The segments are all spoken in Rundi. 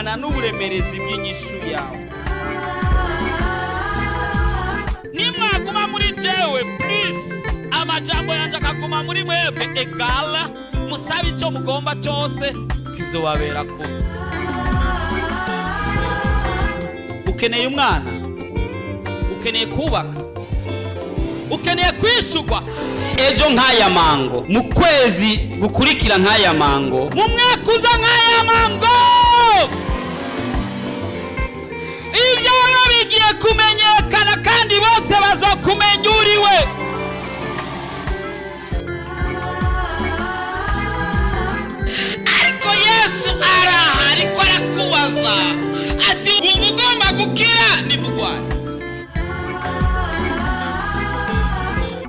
Bungana n'uburemerezi bw'inyishu yawe. Nimwaguma muri jewe, please, amajambo yanjye akaguma muri mwebwe, egala musabe icyo mugomba cyose, kizobabera kuba. Ukeneye umwana, ukeneye kubaka, ukeneye kwishurwa ejo nk'aya mango, mu kwezi gukurikira nk'aya mango, mu mwaka uza nk'aya mango. Ibyawe bigiye kumenyekana kandi bose bazokumenya uriwe. Ariko Yesu araha, ariko arakubaza ati: "Wumva ugomba gukira nimugwaye?"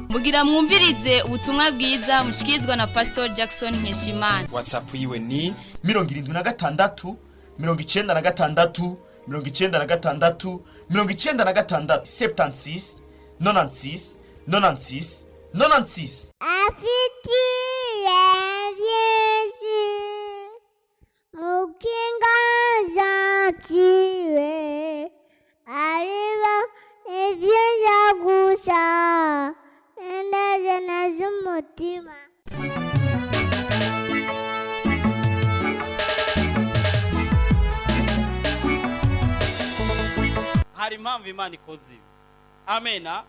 Mugira mwumvirize ubutumwa bwiza mushikirizwa na Pastor Jackson Nkeshimana. WhatsApp yiwe ni 76 96 96 96, 76 96 96 96. Afitiye byinshi mukinga gentile ariba ibyiza gusa indajana z'umutima. Hari impamvu Imana ikoze ibi. Amena.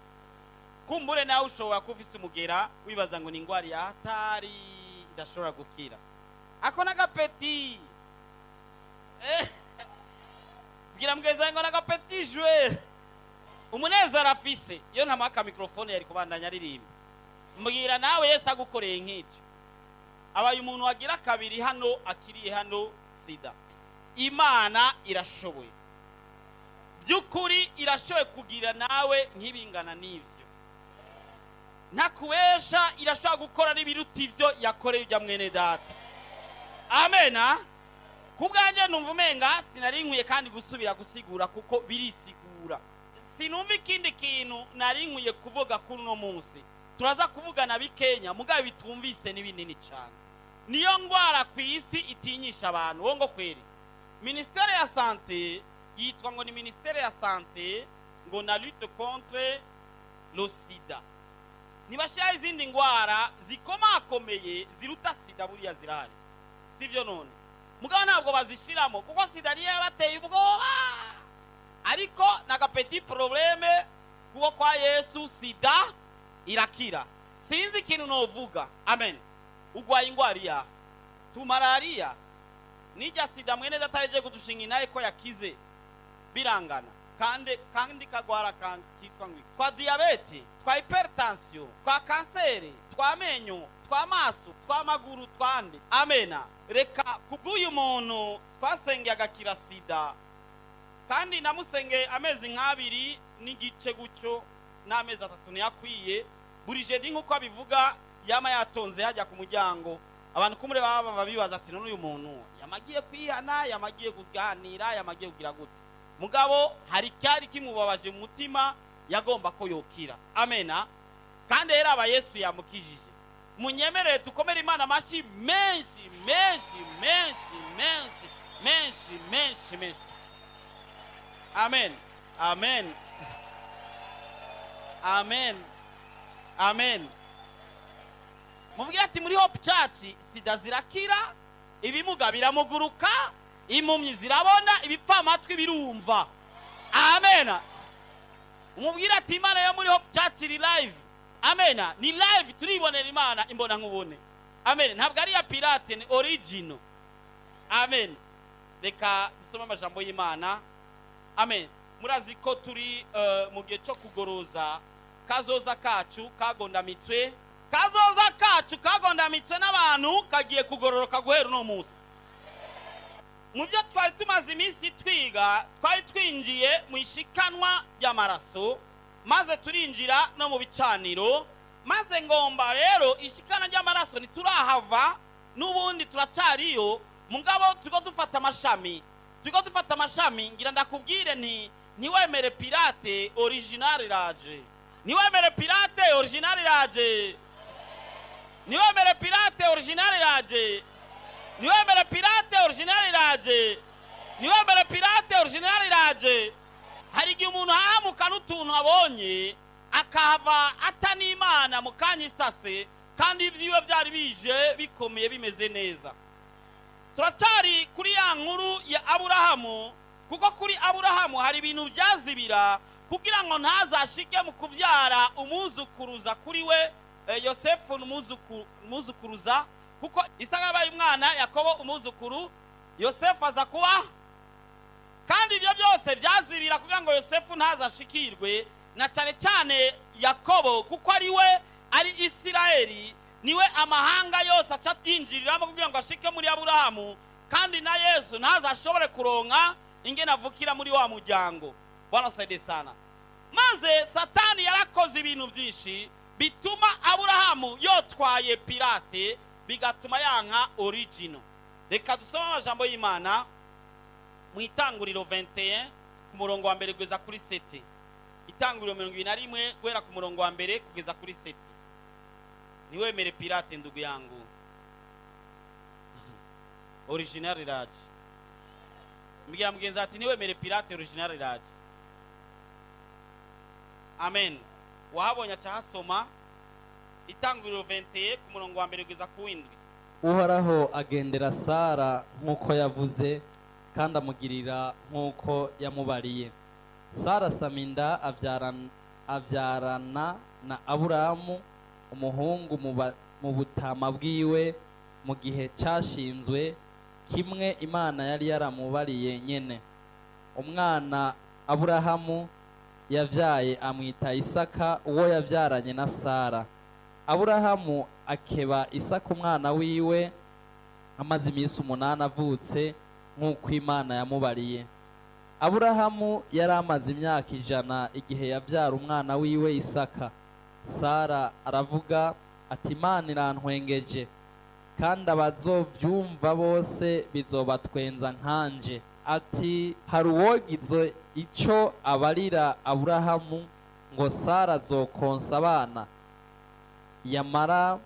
Kumbure nawe ushobora kuba ufise umugera, wibaza ngo ni ingwara ya hatari idashobora gukira. Ako n'agapeti. Bwira mugezi ngo n'agapeti jwere umunezero afise. Iyo ntamuha mikorofone yari kubandanya aririmba. Mbwira nawe, Yesu agukoreye nk'icyo, abaye umuntu wagira kabiri hano akiriye hano sida. Imana irashoboye, by'ukuri irashoboye kugira nawe nk'ibingana n'ivyo. Ntakubesha, irashobora gukora n'ibiruta ivyo yakoreye ujya mwene data. Amena. Ku bwanjye numva umenga sinari nkwiye kandi gusubira gusigura, kuko birisigura. Sinumva ikindi kintu nari nkwiye kuvuga kuri uno munsi. Turaza kuvugana bikenya, mugabo bitumvise ni binini cyane. Niyo ngwara ku isi itinyisha abantu. Wo ngo kweri ministère ya santé yitwa ngo ni ministère ya santé, ngo na lutte contre le sida. Ntibashyiraho izindi ndwara zikomakomeye ziruta sida? Buriya zirahari, sibyo? None mugabo ntabwo bazishiramo kuko sida niyo yabateye ubwoba. Ariko n'agapeti problème, kuko kwa Yesu sida irakira. Sinzi ikintu novuga. Amen. Ugwaye ingwara iyaha? Tu malariya nijya sida, mwene data yagiye kudushinga inaye ko yakize, birangana. Kandi kagwara kitwa ngo twa diyabete, twa hypertension, twa kanseri, twa menyo, twa maso, twa maguru, twande. Amena. Reka kubw'uyu muntu twasengeye agakira sida, kandi namusengeye amezi nk'abiri n'igice gutyo, n'amezi 3 ntiyakwiye. Buri jeudi, nk'uko abivuga, yama yatonze hajya ku muryango. Abantu kumure baba bibaza ati: "None uyu muntu yamagiye kwihana, yamagiye kuganira, yamagiye kugira gute?" Mugabo hari cyari kimubabaje mu mutima, yagomba ko yokira. Amena. Kandi rero aba Yesu yamukijije. Munyemerere tukomere Imana amashyi menshi menshi menshi menshi menshi menshi menshi. Amen, amen, amen, amen. Mubwire ati: "Muri Hope Church sida zirakira, ibimuga biramuguruka, impumyi zirabona, ibipfamatwi birumva." Amen. Umubwire ati: "Imana yo muri Hope Church iri live." Amen. Ni live, turibonera Imana imbona nkubone. Amen. Ntabwo ari iya pirate, ni original. Amen. Reka dusome amajambo y'Imana. Amen. Murazi ko turi mu gihe cyo kugoroza kazoza kacu kagondamitswe. Kazoza kacu kagondamitse n'abantu kagiye kugororoka guhera uno munsi. Mu byo twari tumaze iminsi twiga, twari twinjiye mu ishikanwa ry'amaraso, maze turinjira no mu bicaniro. Maze ngomba rero, ishikana ry'amaraso ntiturahava, n'ubundi turacariyo, mugabo turiko dufata amashami, turiko dufata amashami. Ngira ndakubwire nti: ntiwemere pirate, original iraje. Ntiwemere pirate, original iraje. Ntiwemere pirate, original iraje. Ntiwemere pirate, original iraje. Niwemere pirate, original iraje. Hari igihe umuntu ahamuka n'utuntu abonye, akahava atanimana mu kanya isase, kandi ibyiwe byari bije bikomeye, bimeze neza. Turacyari kuri ya nkuru ya Aburahamu, kuko kuri Aburahamu hari ibintu byazibira kugira ngo ntazashike mu kubyara umuzukuruza kuri we. Yosefu ni umuzukuruza, kuko Isaka yabaye umwana, Yakobo umuzukuru, Yosefu aza kuba. Kandi ibyo byose byazibira kugira ngo Yosefu ntazashikirwe, na cyane cyane Yakobo, kuko ari we ari Isirayeli, niwe amahanga yose aca yinjiriramo kugira ngo ashike muri Aburahamu, kandi na Yesu ntazashobore kuronka ingene avukira muri wa muryango. Bwana saide sana. Maze Satani yarakoze ibintu byinshi bituma Aburahamu yotwaye pirate, bigatuma yanka original. Reka dusome amajambo y'Imana mu Itanguriro 21, ku murongo wa mbere kugeza kuri 7. Itanguriro 21, guhera ku murongo wa mbere kugeza kuri 7. Niwemere pirate, ndugu yangu, original iraje. Mbwira mugenzi ati: "Niwemere pirate, original iraje." Amen. Wahabonye aca hasoma Itanguriro 21, ku murongo wa mbere kugeza ku w'indwi. Uhoraho agendera Sara nk'uko yavuze, kandi amugirira nk'uko yamubariye. Sara asama inda, abyarana na Aburahamu umuhungu mu butama bwiwe, mu gihe cashinzwe kimwe Imana yari yaramubariye nyene. Umwana Aburahamu yavyaye amwita Isaka, uwo yavyaranye na Sara. Aburahamu akeba Isaka umwana wiwe amaze iminsi 8 avutse, nk'uko Imana yamubariye. Aburahamu yari amaze imyaka 100 igihe yavyara umwana wiwe Isaka. Sara aravuga ati: "Imana irantwengeje, kandi abazovyumva bose bizobatwenza nkanje." Ati: "Hari uwogize ico abarira Aburahamu ngo Sara azokonsa abana? Yamara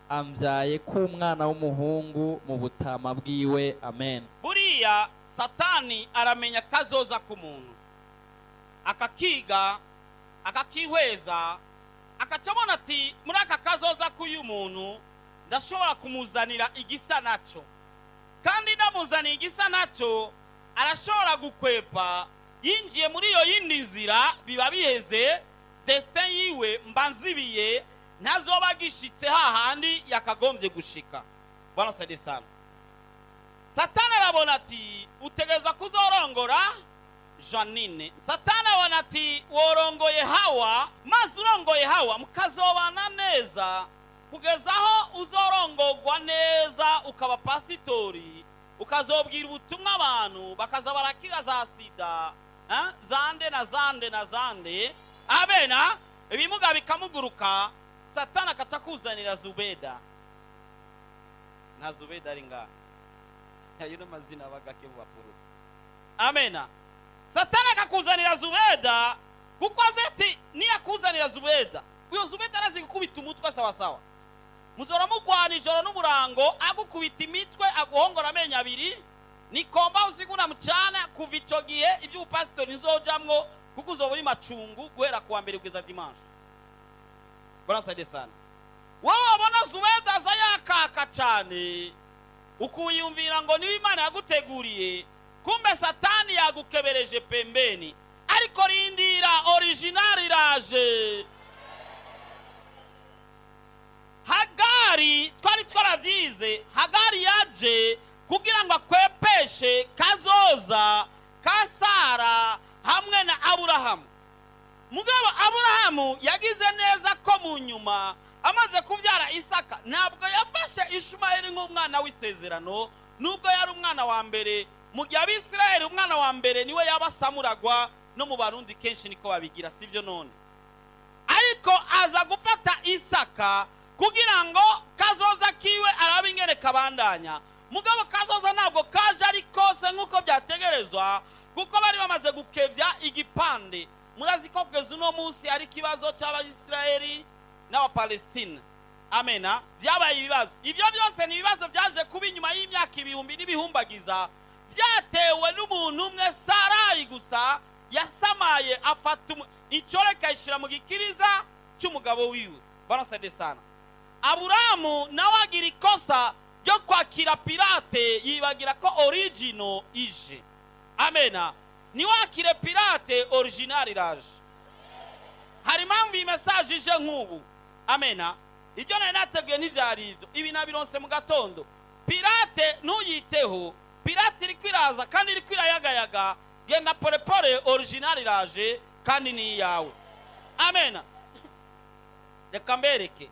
amvyaye k'umwana w'umuhungu mu butama bwiwe." Amen. Buriya Satani aramenya kazoza k'umuntu, akakiga, akakihweza, akaca abona ati: "Muri aka kazoza k'uyu muntu ndashobora kumuzanira igisa naco, kandi ndamuzaniye igisa naco arashobora gukwepa yinjiye muri iyo yindi nzira, biba biheze, destin yiwe mba nzibiye, ntazoba agishitse hahandi yakagombye gushika." Bwana saide sana. Satani arabona ati: "Utegereza kuzorongora Janine." Satani abona ati: "Worongoye Hawa, maze urongoye Hawa mukazobana neza kugeza aho uzorongogwa neza, ukaba pasitori, ukazobwira ubutumwa abantu bakaza barakira za sida, zande na zande na zande, abena ibimuga bikamuguruka." Satani akaca akuzanira Zubeda. Nta Zubeda ari ngaha, ayo n'amazina abagake mu bapuruti. Amena. Satani akakuzanira Zubeda, kuko azi ati niyakuzanira Zubeda, uyo Zubeda arazi gukubita umutwe sawasawa, muzora mugwana ijoro n'umurango, agukubita imitwe, aguhongora amenyo abiri, nikomba usiguna mucana. Kuva ico gihe iby'ubupasitori ntizojamwo, kuko uzoba uri macungu guhera kuwa mbere kugeza dimanche. Bwana saide sana. Wowe wabona Zubeda aza yakaka cane, ukuyumvira ngo niba Imana yaguteguriye, kumbe Satani yagukebereje pembeni. Ariko rindira, original iraje. Hagari twari twarabyize. Hagari yaje kugira ngo akwepeshe kazoza ka Sara hamwe na Aburahamu. Mugabo Aburahamu yagize neza ko mu nyuma amaze kubyara Isaka ntabwo yafashe Ishumayeli nk'umwana w'isezerano, nubwo yari umwana wa mbere. Mu gihe Abisirayeli umwana wa mbere niwe yaba asamuragwa, no mu Barundi kenshi niko babigira, sibyo none? Ariko aza gufata Isaka kugira ngo kazoza kiwe arabe ingene kabandanya. Mugabo kazoza ntabwo kaje ari kose nk'uko byategerezwa, kuko bari bamaze gukebya igipande. Murazi ko kugeza uno munsi ari ikibazo cy'Abayisirayeli n'Abapalestine. Amena. Byabaye ibibazo. Ibyo byose ni ibibazo byaje kuba inyuma y'imyaka ibihumbi n'ibihumbagiza. Byatewe n'umuntu umwe, Sarayi gusa, yasamaye afata incoreke ayishyira mu gikiriza cy'umugabo wiwe. Barasade sana. Aburamu nawe agira ikosa ryo kwakira pirate, yibagira ko original ije. Amena. Ntiwakire pirate, original iraje. Hari impamvu iyi message ije nk'ubu. Amena. Ibyo nari nateguye ntibyari ibyo, ibi nabironse mu gatondo. Pirate ntuyiteho, pirate iri kwiraza kandi iri kwirayagayaga. Genda polepole, original iraje kandi ni iyawe. Amena. Reka mbereke,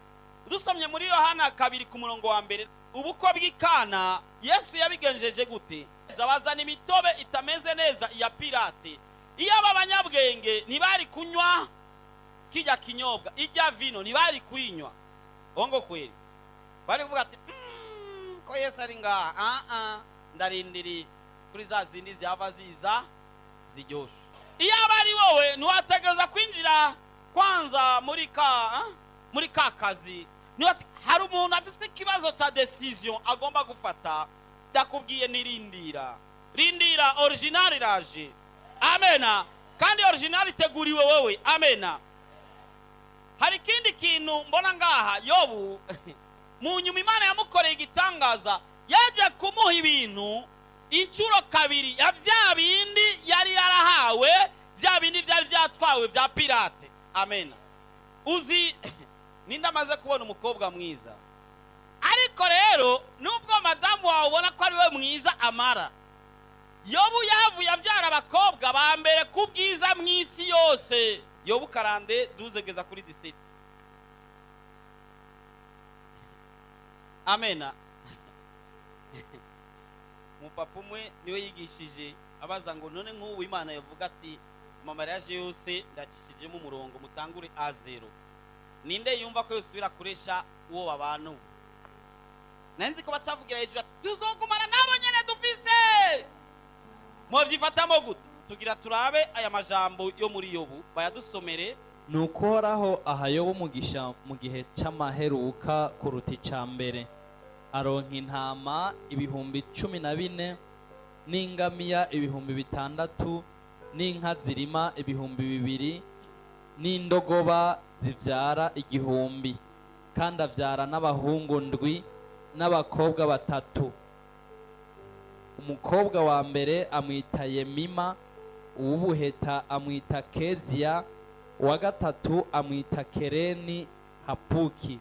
dusomye muri Yohana 2 ku murongo wa 1, ubukwe bw'Ikana, Yesu yabigenjeje gute? Bazana imitobe itameze neza ya pirate. Iyo aba banyabwenge ntibari kunywa kijya kinyobwa, ijya vino ntibari kuyinywa. Bongo kweli, bari kuvuga ati: Ko Yesu ari ngaha, ah ah, ndarindiriye kuri za zindi zihava ziza ziryoshe." Iyo aba ari wowe, ntiwategereza kwinjira kwanza muri ka kazi. Hari umuntu afite ikibazo cya décision agomba gufata. Ndakubwiye, nirindira, rindira, original iraje. Amena. Kandi original iteguriwe wowe. Amena. Hari ikindi kintu mbona ngaha. Yobu, mu nyuma Imana yamukoreye igitangaza, yaje kumuha ibintu inshuro kabiri ya bya bindi yari yarahawe, bya bindi byari byatwawe bya pirate. Amena. Uzi ninde amaze kubona umukobwa mwiza, ariko rero nubwo madamu wawe ubona ko ari we mwiza amara? Yobu yavuye abyara abakobwa ba mbere ku bwiza mu isi yose. Yobu 42 kugeza kuri 17. Amena. Umupapa umwe niwe yigishije abaza ngo: "None nk'ubu Imana yavuga ati amamariage yose ndakishijemo umurongo, mutangure à zéro, ninde yumva ko yosubira kuresha uwo babana ubu?" Nari nzi ko bacavugira hejuru ati: "Tuzogumana nabo nyene dufise." Mwovyifatamo gute? Tugira turabe aya majambo yo muri Yobu, bayadusomere. Ni uko Uhoraho aha Yobu umugisha mu gihe c'amaheruka kuruta ica mbere. Aronka intama 14,000, n'ingamiya 6000, n'inka zirima 2000, n'indogoba zivyara 1000. Kandi avyara n'abahungu ndwi n'abakobwa batatu. Umukobwa wa mbere amwita Yemima, uw'ubuheta amwita Keziya, uwa gatatu amwita Kereni Hapuki.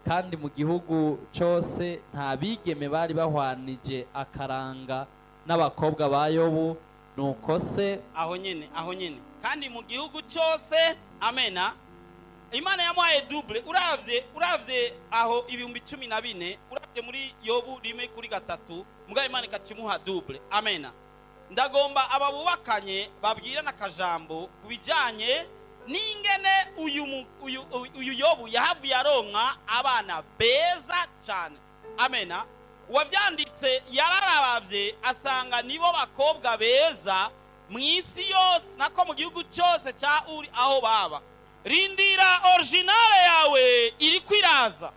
Kandi mu gihugu cose nta bigeme bari bahwanije akaranga n'abakobwa ba Yobu. Nuko se Aho nyene, aho nyene. Kandi mu gihugu cyose, amena, Imana yamuhaye double. Uravye aho 14,000, uravye muri Yobu 1 kuri 3, mugabo Imana ikacimuha double. Amena. Ndagomba aba bubakanye babwirana akajambo ku bijanye n'ingene uyu Yobu yahavuye aronka abana beza cyane. Amena. Uwavyanditse yararabavye asanga nibo bakobwa beza mu isi yose, nako mu gihugu cyose cya Uri aho baba. Rindira, original yawe iri kwiraza.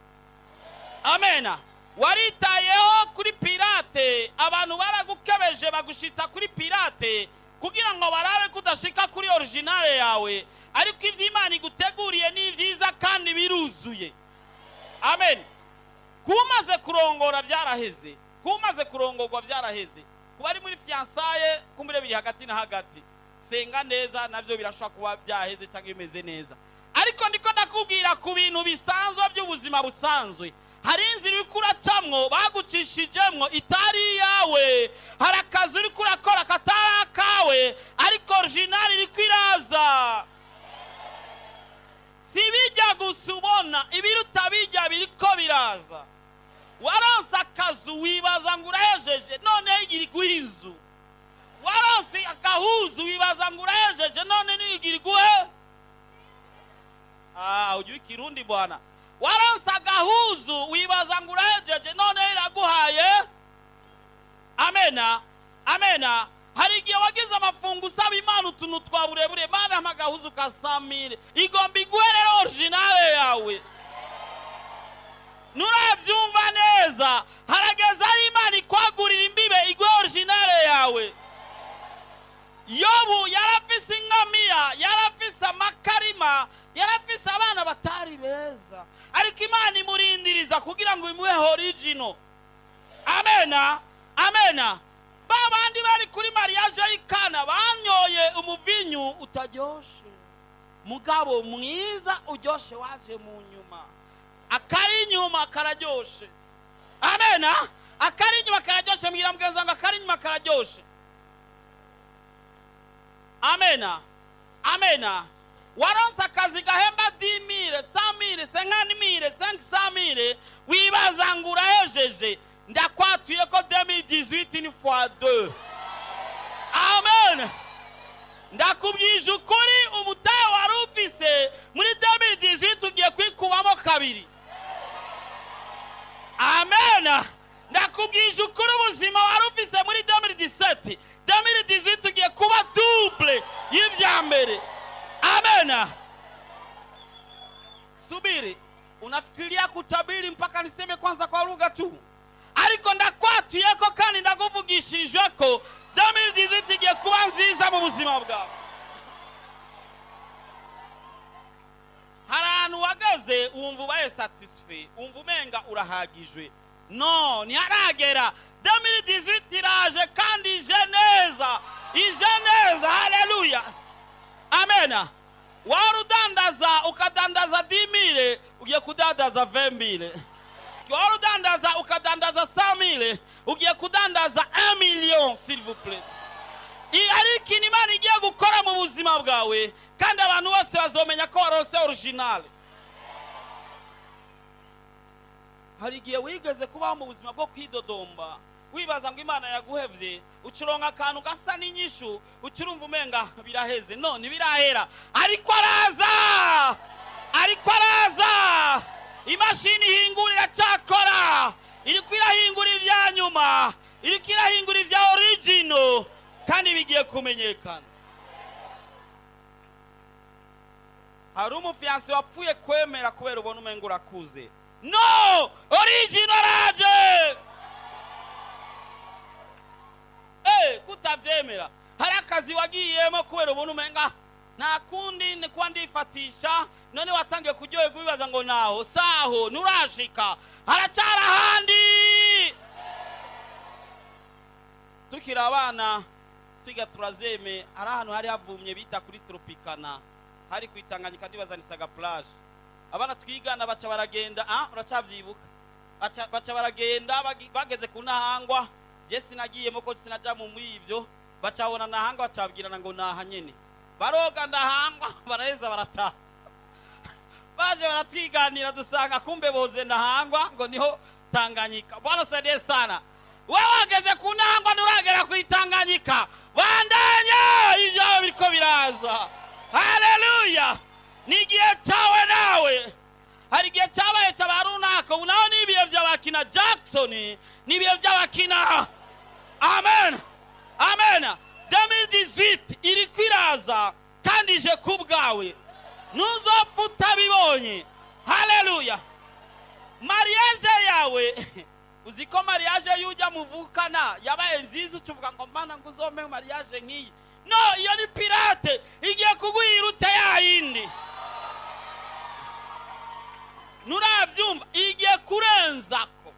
Amena. Waritayeho kuri pirate, abantu baragukebeje bagushitsa kuri pirate kugira ngo barabe ko udashika kuri original yawe, ariko ivyo Imana iguteguriye ni vyiza kandi biruzuye. Amen. Kuba kurongora byaraheze, kuba umaze kurongorwa byaraheze, kuba ari muri fiançailles kumbure biri hagati na hagati, senga neza, nabyo birashobora kuba byaheze cyangwa bimeze neza. Ariko ndiko ndakubwira ku bintu bisanzwe by'ubuzima busanzwe. Hari inzira uriko uracamwo bagucishijemwo itari iyawe, hari akazi uriko urakora katari akawe, ariko original iriko iraza. Si bijya gusa ubona, ibiruta bijya biriko biraza. Waronse akazu wibaza ngo urahejeje, noneho igira iguha inzu. Waronse agahuzu wibaza ngo urahejeje, none nigira iguhe. Ah, ujui Kirundi bwana. Waronse agahuzu wibaza ngo urahejeje, noneho iraguhaye. Amena, amena. Hari igihe wagize amafungo usaba Imana utuntu twa burebure: "Mana, mpa agahuzu ka 100,000." Igomba iguhe rero original yawe. Nurabyumva neza. Harageze aho Imana ikwagurira imbibe, iguhe original yawe. Yobu yarafise ingamiya, yarafise amakarima, yarafise abana batari beza, ariko Imana imurindiriza kugira ngo imuhe original. Amena, amena. Ba bandi bari kuri mariage y'Ikana banyoye umuvinyu utaryoshe, mugabo mwiza uryoshe waje mu nyuma. Akari inyuma kararyoshe. Amena, akari inyuma kararyoshe. Mbwira mugenzi ngo akari inyuma kararyoshe. Amena, amena. Waronse akazi gahemba 10 000, 100 000, 50 000, 500 000, wibaza ngo urahejeje. Ndakwatuye ko 2018 ni fois 2. Amen. Ndakubwije ukuri, umutahe wari ufise muri 2018 ugiye kwikubamo kabiri. Amen. Ndakubwije ukuri, ubuzima wari ufise muri 2017, 2018 ugiye kuba double y'ibya mbere. Amen. Subiri, unafikiria kutabiri mpaka niseme kwanza kwa lugha tu? Ariko ndakwatuyeko kandi ndakuvugishirije ko 2018 igiye kuba nziza mu buzima bwawe. Hari ahantu uhagaze wumva ubaye satisfait, wumva umenga urahagijwe. No, ntiharagera. 2018 iraje kandi ije neza, ije neza. Haleluya, amena. Wari udandaza, ukadandaza 10 000, ugiye kudandaza 20 000. Wari udandaza, ukadandaza 100 000, ugiye kudandaza 1 million, s'il vous plaît. Hari ikintu Imana igiye gukora mu buzima bwawe, kandi abantu bose bazomenya ko waronse original. Hari igihe wigeze kubaho mu buzima bwo kwidodomba, wibaza ngo Imana yaguhevye, ucuronka akantu gasa n'inyishu, ucurumva umenga biraheze. No, ntibirahera. Ariko araza, ariko araza. Imashini ihingura iracyakora, iriko irahingura ibya nyuma, iriko irahingura ibya original, kandi bigiye kumenyekana. Hari umu fiancé wapfuye kwemera kubera ubona umenga urakuze. No, original araje. Kutabyemera. Hari akazi wagiyemo kubera ubona umenga nta kundi, ni kuba ndifatisha, none watangiye kuryoherwa, wibaza ngo naho saho. Nturashika, haracyari ahandi. Tukiri abana twiga turazeme, hari ahantu hari havumye bita kuri Tropicana, hari ku Itanganyika, ndibaza ni Saga Plage. Abana twigana baca baragenda. Ah, uracabyibuka? Baca baragenda, bageze ku Ntahangwa. Je sinagiyemo ko sinaja mu muri ivyo. Bacabona Ntahangwa, bacabwirana ngo naha nyene. Baroga Ndahangwa, baraheza, barataha. Baje baratwiganira, dusanga kumbe boze Ndahangwa ngo niho Tanganyika. Bwana saidie sana. Wewe wageze ku Ntahangwa, nturagera ku Itanganyika. Bandanya, ibyawe biriko biraza. Haleluya! Ni igihe cyawe nawe. Hari igihe cyabaye cyaba runaka, ubu naho ni ibihe by'abakina Jackson, ni ibihe by'abakina. Amen, amen. 2018 iri kwiraza kandi ije ku bwawe, ntuzopfa utabibonye. Haleluya! Mariage yawe, uzi ko mariage y'ujya muvukana yabaye nziza, ucuvuga ngo mana, ngo uzompe mariage nk'iyi. No, iyo ni pirate. Igiye kuguhira ute yayindi, nurabyumva? Igiye kurenzako.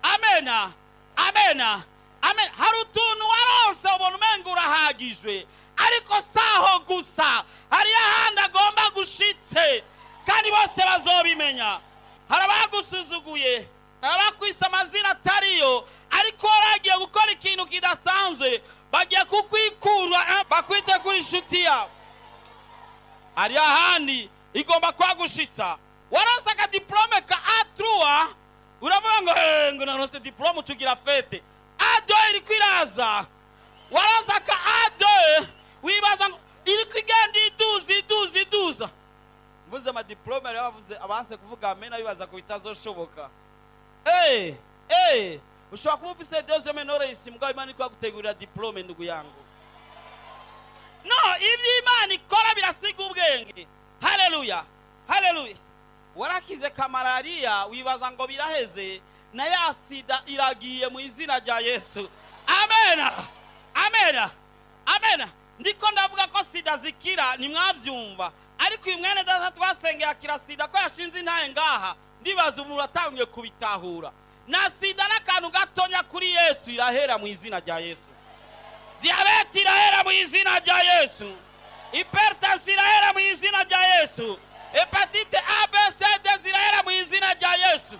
Amena, amena, amen. Hari utuntu waronse ubona umenga urahagijwe, ariko saho gusa, hariyo ahandi agomba gushitse, kandi bose bazobimenya. Hari abagusuzuguye, hari abakwise amazina atariyo, ariko waragiye gukora ikintu kidasanzwe, bagiye kukwikura, bakwite kuri inshuti yawe. Hariyo ahandi igomba kuhagushitsa. Waronse akadiplome ka A3, uravuga ngo "Eh, ngo naronse diplôme", ucugira fête. A2 iriko iraza. Waronse aka A2, wibaza ngo iriko igenda iduza, iduza, iduza. Mvuze ama diplôme, rero bavuze abanse kuvuga amena, bibaza ko bitazoshoboka. Ushobora kuba ufise deuxième knowledge, mugabo Imana iko yagutegurira diplôme, ndugu yangu. No, ibyo Imana ikora birasiga ubwenge. Haleluya, haleluya! Warakize ka malariya, wibaza ngo biraheze. Na ya sida iragiye mu izina rya Yesu. Amena, amena, amena. Ndiko ndavuga ko sida zikira, ntimwabyumva, ariko uyu mwene data twasengeye akira sida ko yashinze intahe ngaha, ndibaza umuntu atangiye kubitahura. Na sida n'akantu gatonya kuri Yesu, irahera mu izina rya Yesu. Diyabete irahera mu izina rya Yesu. Hypertension irahera mu izina rya Yesu. Hépatite A, B, C, D zirahera mu izina rya Yesu.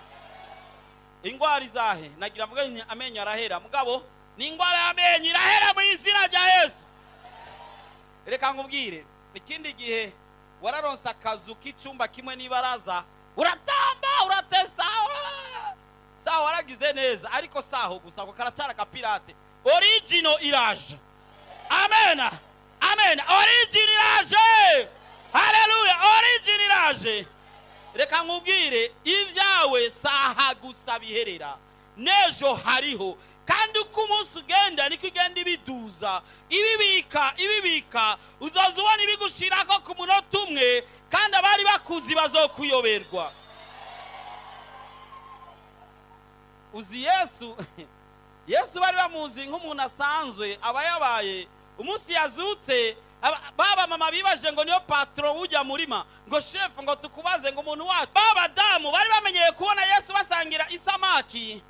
Ingwara izahe? Nagira mvuge nti amenyo arahera, mugabo ni ingwara y'amenyo, irahera mu izina rya Yesu. Reka nkubwire, ikindi gihe wararonse akazu k'icumba kimwe n'ibaraza, uratamba, uratesa, sawa, waragize neza, ariko saho gusa ako karacara akapirate. Original iraje. Amena, amena. Original iraje. Haleluya, original iraje. Reka nkubwire, ibyawe saha gusa biherera, n'ejo hariho. Kandi uko umunsi ugenda niko igenda ibiduza, ibibika, ibibika. Uzoza ubona ibigushirako ku munota umwe, kandi abari bakuzi bazokuyoberwa. Uzi Yesu, Yesu bari bamuzi nk'umuntu asanzwe, aba yabaye umunsi yazutse, baba mama bibaje ngo niyo patron ujya murima, ngo chef, ngo tukubaze, ngo umuntu wacu. Baba damu bari bamenyeye kubona Yesu basangira isamaki.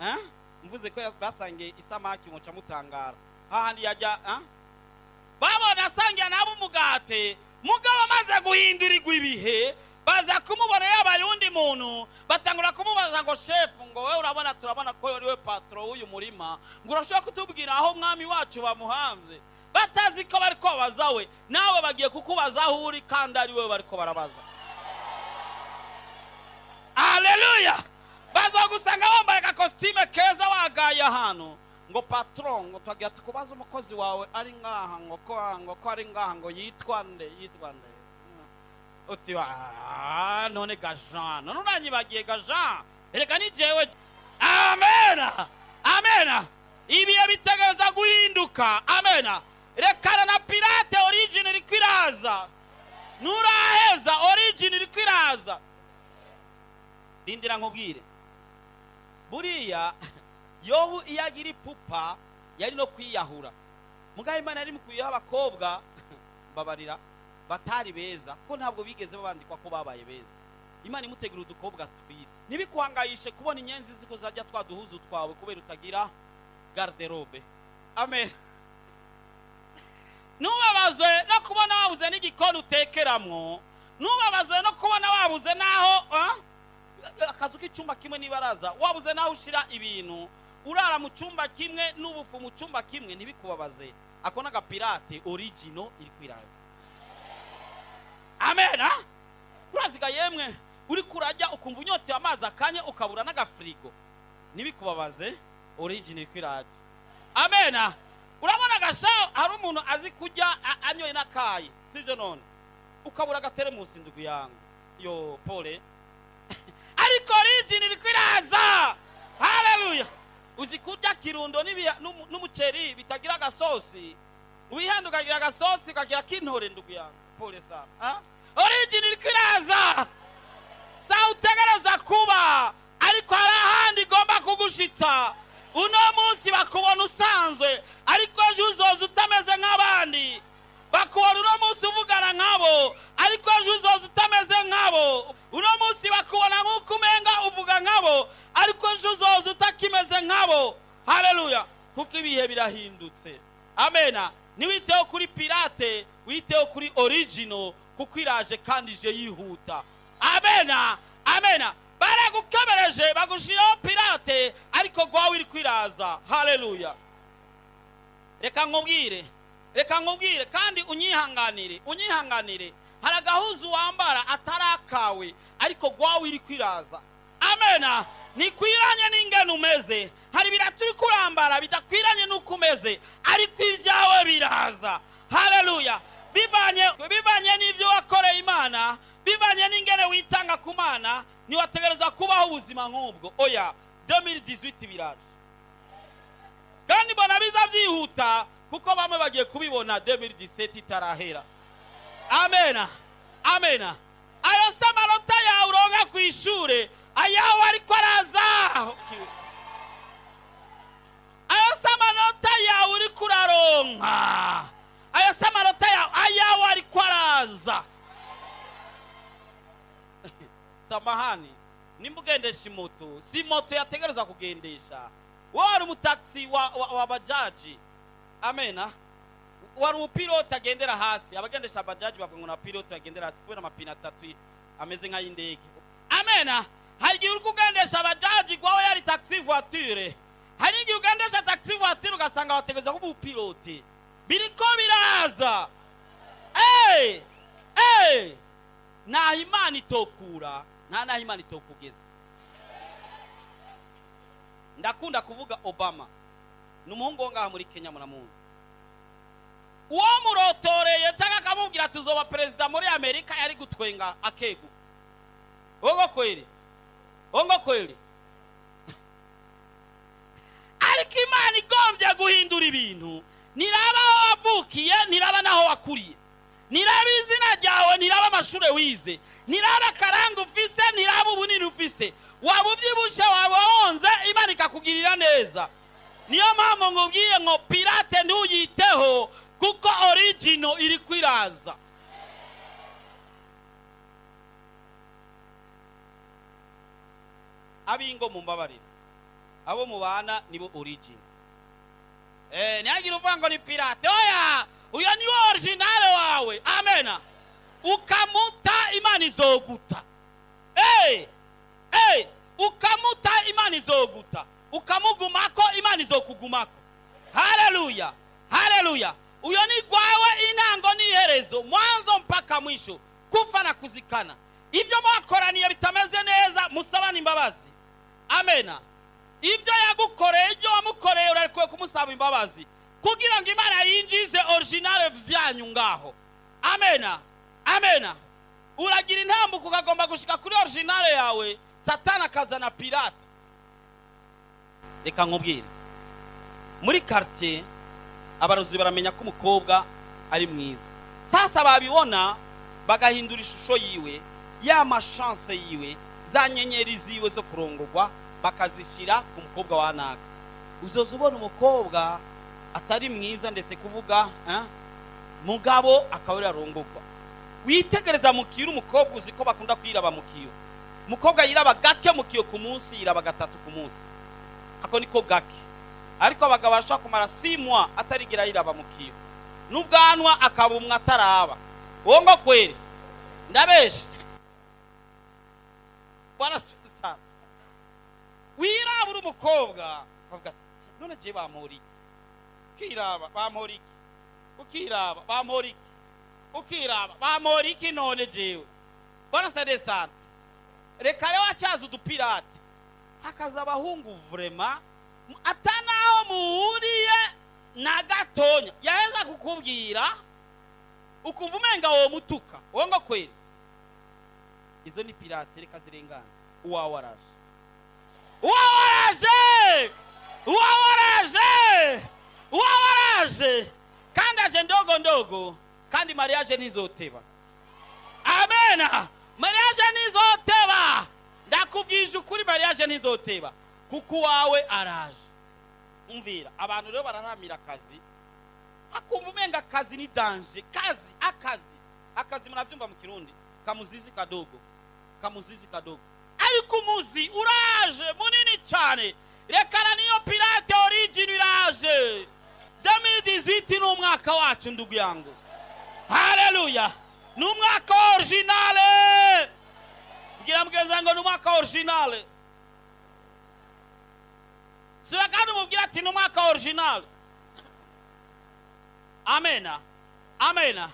Eh? Mvuze ko basangiye isamaki muca mutangara. Hahandi yajya, eh? Babona asangira nabo umugate, mugabo amaze guhindurirwa ibihe, baza kumubona yabaye undi muntu, batangura kumubaza ngo: "Shefu, ngo wewe urabona, turabona ko uri we patron w'uyu murima, ngo urashobora kutubwira aho umwami wacu bamuhanze?" Batazi ko bari baza we. Nawe bagiye kukubaza aho uri kandi ari we bariko barabaza. Haleluya! Bazagusanga wambaye agakositime keza, wagaye ahantu, ngo: "Patron, ngo twagira tukubaze, umukozi wawe ari ngaha, ngo ko ari ngaha, ngo yitwa nde, yitwa nde?" Uti: "Ah, none ga Jean, none uranyibagiye ga Jean? Erega ni jewe." Amena, amena. Ibihe bitegereza guhinduka. Amena. Rekana na pirate, origin iriko iraza. Nturaheza, origin iriko iraza. Rindira nkubwire, buriya Yobu iyo agira ipupa yari no kwiyahura. Mugabo Imana yari mukwiyeho abakobwa, mbabarira, batari beza, ko ntabwo bigeze babandikwa ko babaye beza. Imana imutegura udukobwa twiza. Ntibikuhangayishe kubona inyenzi ziko zajya twa duhuzu twawe kubera utagira garde-robe. Amen. Ntubabazwe no kubona wabuze n'igikoni utekeramwo. Ntubabazwe no kubona wabuze n'aho, ah? Akazu k'icyumba kimwe n'ibaraza, wabuze n'aho ushira ibintu, urara mu cyumba kimwe n'ubufu mu cyumba kimwe. Ntibikubabaze, ako n'agapirate. Original iri kwiraza. Amen. Ah? Uraziga yemwe, uri kurajya ukumva unyotewe amazi akanye, ukabura n'agafirigo. Ntibikubabaze, original iri kwiraje. Amen. Ah? Urabona gasha, hari umuntu azi kurya anyoye n'akayi, sibyo? None ukabura agateremusi, ndugu yangu, yo pole, ariko origin iri kwiraza. Haleluya! Uzi kurya kirundo n'umuceri bitagira agasosi, wihenda ukagira agasosi, ukagira k'intore, ndugu yangu, pole sana. Ah? Origin iri kwiraza. Sa utegereza kuba, ariko hari ahandi igomba kugushitsa. Uno munsi bakubona usanzwe, ariko ejo uzoza utameze nk'abandi. Bakubona uno munsi uvugana nkabo, ariko ejo uzoza utameze nkabo. Uno munsi bakubona nk'uko umenga uvuga nkabo, ariko ejo uzoza utakimeze nkabo. Haleluya! Kuko ibihe birahindutse. Amena. Ntiwiteho kuri pirate, witeho kuri original, kuko iraje kandi ije yihuta. Amena, amena. Baragukebereje bagushiraho pirate, ariko gwawe iri kwiraza. Haleluya! Reka nkubwire, reka nkubwire kandi unyihanganire, unyihanganire. Hari agahuzu wambara atari akawe, ariko gwawe iri kwiraza. Amena. Ntikwiranye n'ingano umeze. Hari ibirato uri kurambara bidakwiranye n'uko umeze, ariko ibyawe biraza. Haleluya! Bivanye n'ibyo wakoreye Imana, bivanye n'ingene witanga ku Mana, ntiwategereza kubaho ubuzima nk'ubwo. Oya, 2018 biraje, kandi mbona biza byihuta, kuko bamwe bagiye kubibona 2017 itarahera. Amena, amena. Ayo si amanota yawe uronka ku ishure. Ayawe ariko araza. Ayo si amanota yawe uriko uraronka, ayo si amanota yawe, ayawe ariko araza. Samahani, nimba ugendesha imoto, si moto yategereza kugendesha. Wowe wari umutaxi wa bajaji, amena. Wari umupilote agendera hasi. Abagendesha bajaji bavuga ngo na pilote agendera hasi kubera amapine atatu ameze nk'ay'indege, amena. Hari igihe uri kugendesha bajaji gwawe yari taxi voiture. Hari igihe ugendesha taxi voiture ugasanga wategereza kuba umupilote. Biriko biraza. Hey! Hey! Naho Imana itokura, nta naho Imana itokugeza. Ndakunda kuvuga Obama, ni umuhungu wo ngaha muri Kenya, muramuzi. Uwo murotoreye cyangwa akamubwira ati uzoba perezida muri Amerika, yari gutwenga akeguka. Ongo kweli, ongo kweli. Ariko Imana igombye guhindura ibintu, ntiraba aho wavukiye, ntiraba n'aho wakuriye, ntiraba izina ryawe, ntiraba amashuri wize, ntiraba akaranga ufise, ntiraba ubunini ufise. Waba ubyibushe, waba wonze, Imana ikakugirira neza. Niyo mpamvu nkubwiye ngo pirate ntuyiteho, kuko original iri kwiraza. Abingo mumbabarire, abo mubana nibo original. Ntihagire uvuga ngo ni pirate. Oya, uyo niwo original wawe, amena. Ukamuta, Imana izoguta. Hey, ukamuta, Imana izoguta. Ukamugumako, Imana izokugumako. Haleluya, haleluya. Uyo ni gwawe intango n'iherezo, mwanzo mpaka mwisho, kufa na kuzikana. Ibyo mwakoraniye bitameze neza, musabane imbabazi, amena. Ibyo yagukoreye, ibyo wamukoreye, urarekuwe kumusaba imbabazi kugira ngo Imana yinjize original vyanyu ngaho, amena, amena. Uragira intambuko ukagomba gushika kuri original yawe, Satani akazana pirate. Reka nkubwire, muri quartier abarozi baramenya ko umukobwa ari mwiza. Sasa babibona bagahindura ishusho yiwe, ya ma chance yiwe, za nyenyeri ziwe zo kurongorwa bakazishyira ku mukobwa wa naka. Uzoza ubona umukobwa atari mwiza ndetse kuvuga mugabo akaba yararongorwa. Witegereza mu kiyo umukobwa, uzi ko bakunda kwiraba mu kiyo. Umukobwa yiraba gake mu kiyo ku munsi, yiraba gatatu ku munsi, ako niko gake. Ariko abagabo barashobora kumara 6 mois atarigera yiraba mu kiyo, n'ubwanwa akabumwa ataraba. Uwo ngo kweli ndabeshe? Bwana sana. Wiraba uri umukobwa ukavuga ati none je bampora iki? Ukiraba, bampora iki? Ukiraba, bampora iki? Ukiraba, bampora iki? None jewe, bwana sade sana. Reka rero acaza udupirate, hakaza abahungu vraiment atanaho muhuriye na gatonya. Yaheza kukubwira ukumva umenga wo mutuka. Uwo ngo kweli izo ni pirate, reka zirengana. Uwawe araje, uwawe araje, uwawe araje, uwawe araje, kandi aje ndogo ndogo, kandi mariage ntizoteba, amena. Mariage ntizoteba, ndakubwije ukuri, mariage ntizoteba kuko uwawe araje. Umvira, abantu rero bararamira akazi, akumva umenga akazi ni danger. Kazi, akazi, akazi, murabyumva mu Kirundi, kamuzizi kadogo, kamuzizi kadogo, ariko umuzi uraje munini cyane. Rekana niyo pirate, origin iraje. 2018 ni umwaka wacu, ndugu yangu. Haleluya, ni umwaka wa original. Bwira mugenzi ngo ni umwaka wa original. Sura kandi umubwira ati ni umwaka wa original. Amena, amena.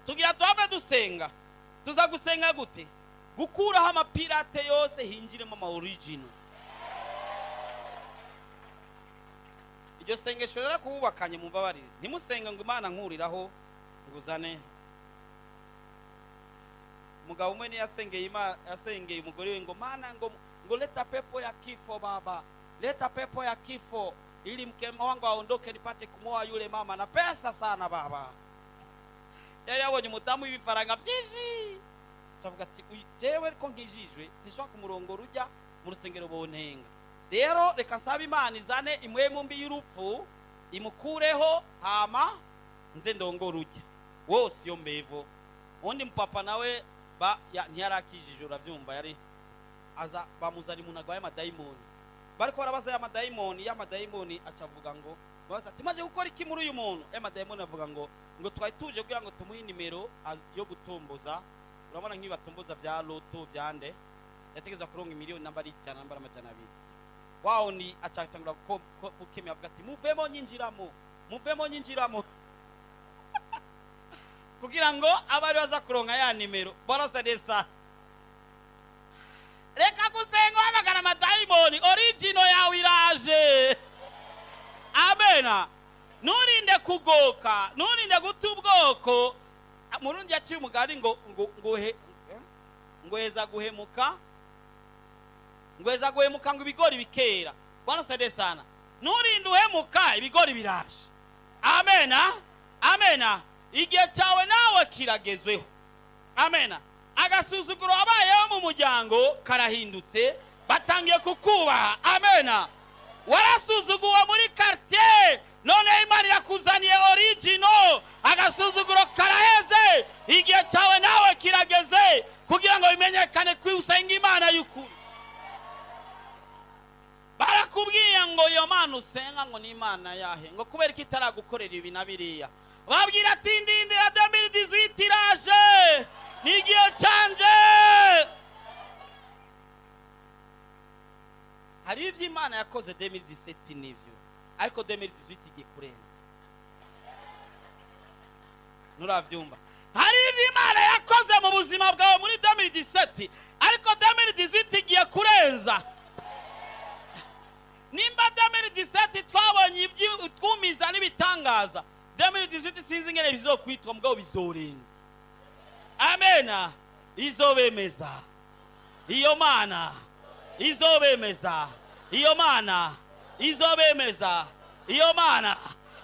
Tugira tuhave dusenga. Tuza gusenga gute? Gukuraho amapirate yose, hinjiremo ama original. Iryo sengesho rero kububakanye, mumbabarire, ntimusenge ngo Imana nkuriraho ngo uzane. Umugabo umwe niyo yasengeye Imana, yasengeye umugore we ngo Mana ngo leta pepo ya kifo, baba, leta pepo ya kifo ili mke wangu aondoke nipate kumoa yule mama na pesa sana, baba. Yari yabonye umudamu w'ibifaranga byinshi. Acavuga ati: "Jewe ko nkijijwe sinshobora kumurongora ujya mu rusengero, bontenga. Rero reka nsabe Imana izane impwemu mbi y'urupfu imukureho, hama nze ndongora ujya wose." Iyo mbevo uwundi mupapa nawe ba ntiyarakijije, urabyumva, yari aza bamuzana umuntu agwaye amadayimoni. Bariko barabaza ya madayimoni, ya madayimoni acavuga ngo, babaza ati: "Maze gukora iki muri uyu muntu?" Ya madayimoni avuga ngo twari tuje kugira ngo tumuhe nimero yo gutomboza. Urabona nk'ibi batomboza bya loto byande, yategerezwa kuronka miliyoni namba ari 100, namba ari 200. Wawo ni acatangura gukemera, avuga ati: "Muvemo nyinjiramo, muvemo nyinjiramo," kugira ngo abari baza kuronka ya nimero borosedesa. Reka gusenga uhamagara amadayimoni, original yawe iraje. Amena. Nturinde kugoka, nturinde guta ubwoko. Murundi yaciye umugani ngo heza guhemuka, ngo heza guhemuka, ngo ibigori bikera. Bwana sade sana. Nturinde uhemuka, ibigori biraje. Amena, amena. Igihe cyawe nawe kiragezweho. Amena. Agasuzuguro wabayeho mu muryango karahindutse, batangiye kukubaha. Amena. Warasuzuguwe muri quartier, none Imana irakuzaniye original. Agasuzuguro karaheze. Igihe cyawe nawe kirageze kugira ngo bimenyekane ko usenga Imana y'ukuri. Barakubwiye ngo iyo mana usenga ngo ni Imana yahe, ngo kubera ko itaragukorera ibi na biriya? Babwira ati: "Ndinde ya 2018 iraje, ni igihe canje." Hari ivyo Imana yakoze 2017, nivyo, ariko 2018 igiye kurenza. Nuravyumva? Hari ivyo Imana yakoze mu buzima bwawe muri 2017, ariko 2018 igiye kurenza. Nimba 2017 twabonye twumiza n'ibitangaza, 2018 sinzi ingene bizokwitwa, mugabo bizorenza. Amena. Izobemeza iyo mana, izobemeza iyo mana, izobemeza iyo mana.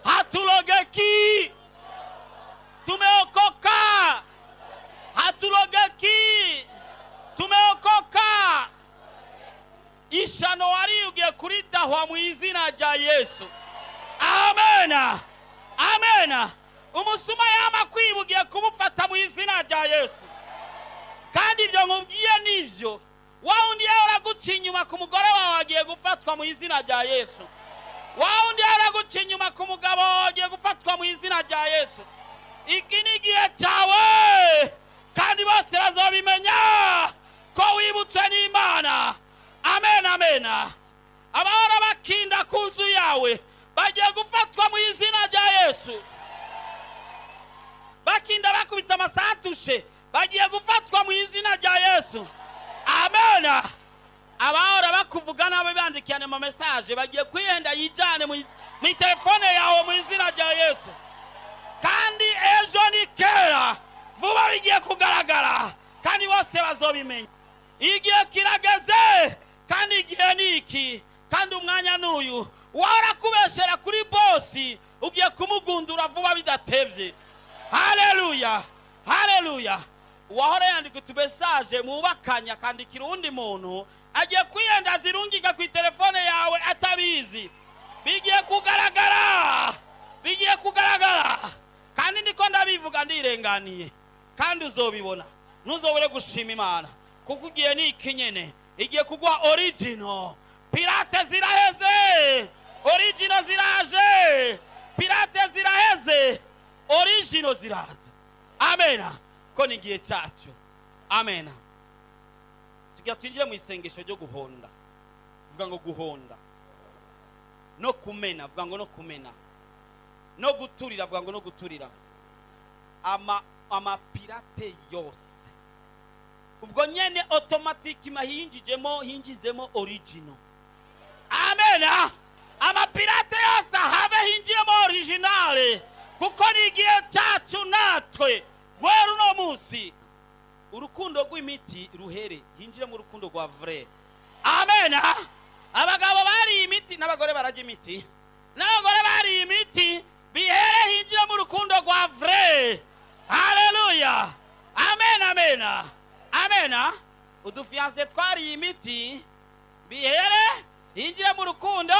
Hatulogeki, tumeokoka. Hatulogeki, tumeokoka. Ishano wari ugiye kuridahwa mu izina rya Yesu. Amena, amena. Umusuma yama kwiba ugiye kumufata mu izina rya Yesu. Kandi ibyo nkubwiye nivyo. Wa wundi yahora aguca inyuma ku mugore wawe agiye gufatwa mu izina rya Yesu. Wa wundi yahora aguca inyuma ku mugabo wawe agiye gufatwa mu izina rya Yesu. Iki ni igihe cyawe, kandi bose bazabimenya ko wibutswe n'Imana. Amen, amen. Abahora bakinda ku nzu yawe bagiye gufatwa mu izina rya Yesu. Bakinda bakubita amasatushe bagiye gufatwa mu izina rya Yesu. Amen. Abahora bakuvuga nabi bandikirana ama message bagiye kwihenda yijane mu telefone yawe mu izina rya Yesu. Kandi ejo ni kera, vuba bigiye kugaragara, kandi bose bazobimenya. Igihe kirageze, kandi igihe ni iki, kandi umwanya n'uyu. Warakubeshera kuri bosi ugiye kumugundura vuba bidatevye. Haleluya, haleluya. Uwahora yandika utumessage mubakanya akandikira uwundi muntu agiye kwiyenda zirungika ku telefone yawe atabizi. Bigiye kugaragara, bigiye kugaragara. Kandi ndiko ndabivuga ndirenganiye, kandi uzobibona, ntuzobure gushima Imana, kuko igihe ni iki nyene igiye kugwa original. Pirate ziraheze, original ziraje. Pirate ziraheze, original ziraza. Amena. Ko ni igihe cyacu. Amena. Tugira twinjire mu isengesho ryo guhonda. Vuga ngo guhonda no kumena. Vuga ngo no kumena no guturira. Vuga ngo no guturira amapirate yose. Ubwo nyene automatique hinjijemo, hinjizemo original. Amena. Amapirate yose habe, hinjiyemo original, kuko ni igihe cyacu natwe. Guhera uno munsi urukundo rw'imiti ruhere, hinjiremo urukundo rwa vrai. Amena. Abagabo bariye imiti n'abagore barajya imiti n'abagore bariye imiti bihere, hinjiremo urukundo rwa vrai. Haleluya, amen, amena. Amena. Udufiyanse twariye imiti bihere, hinjire mu rukundo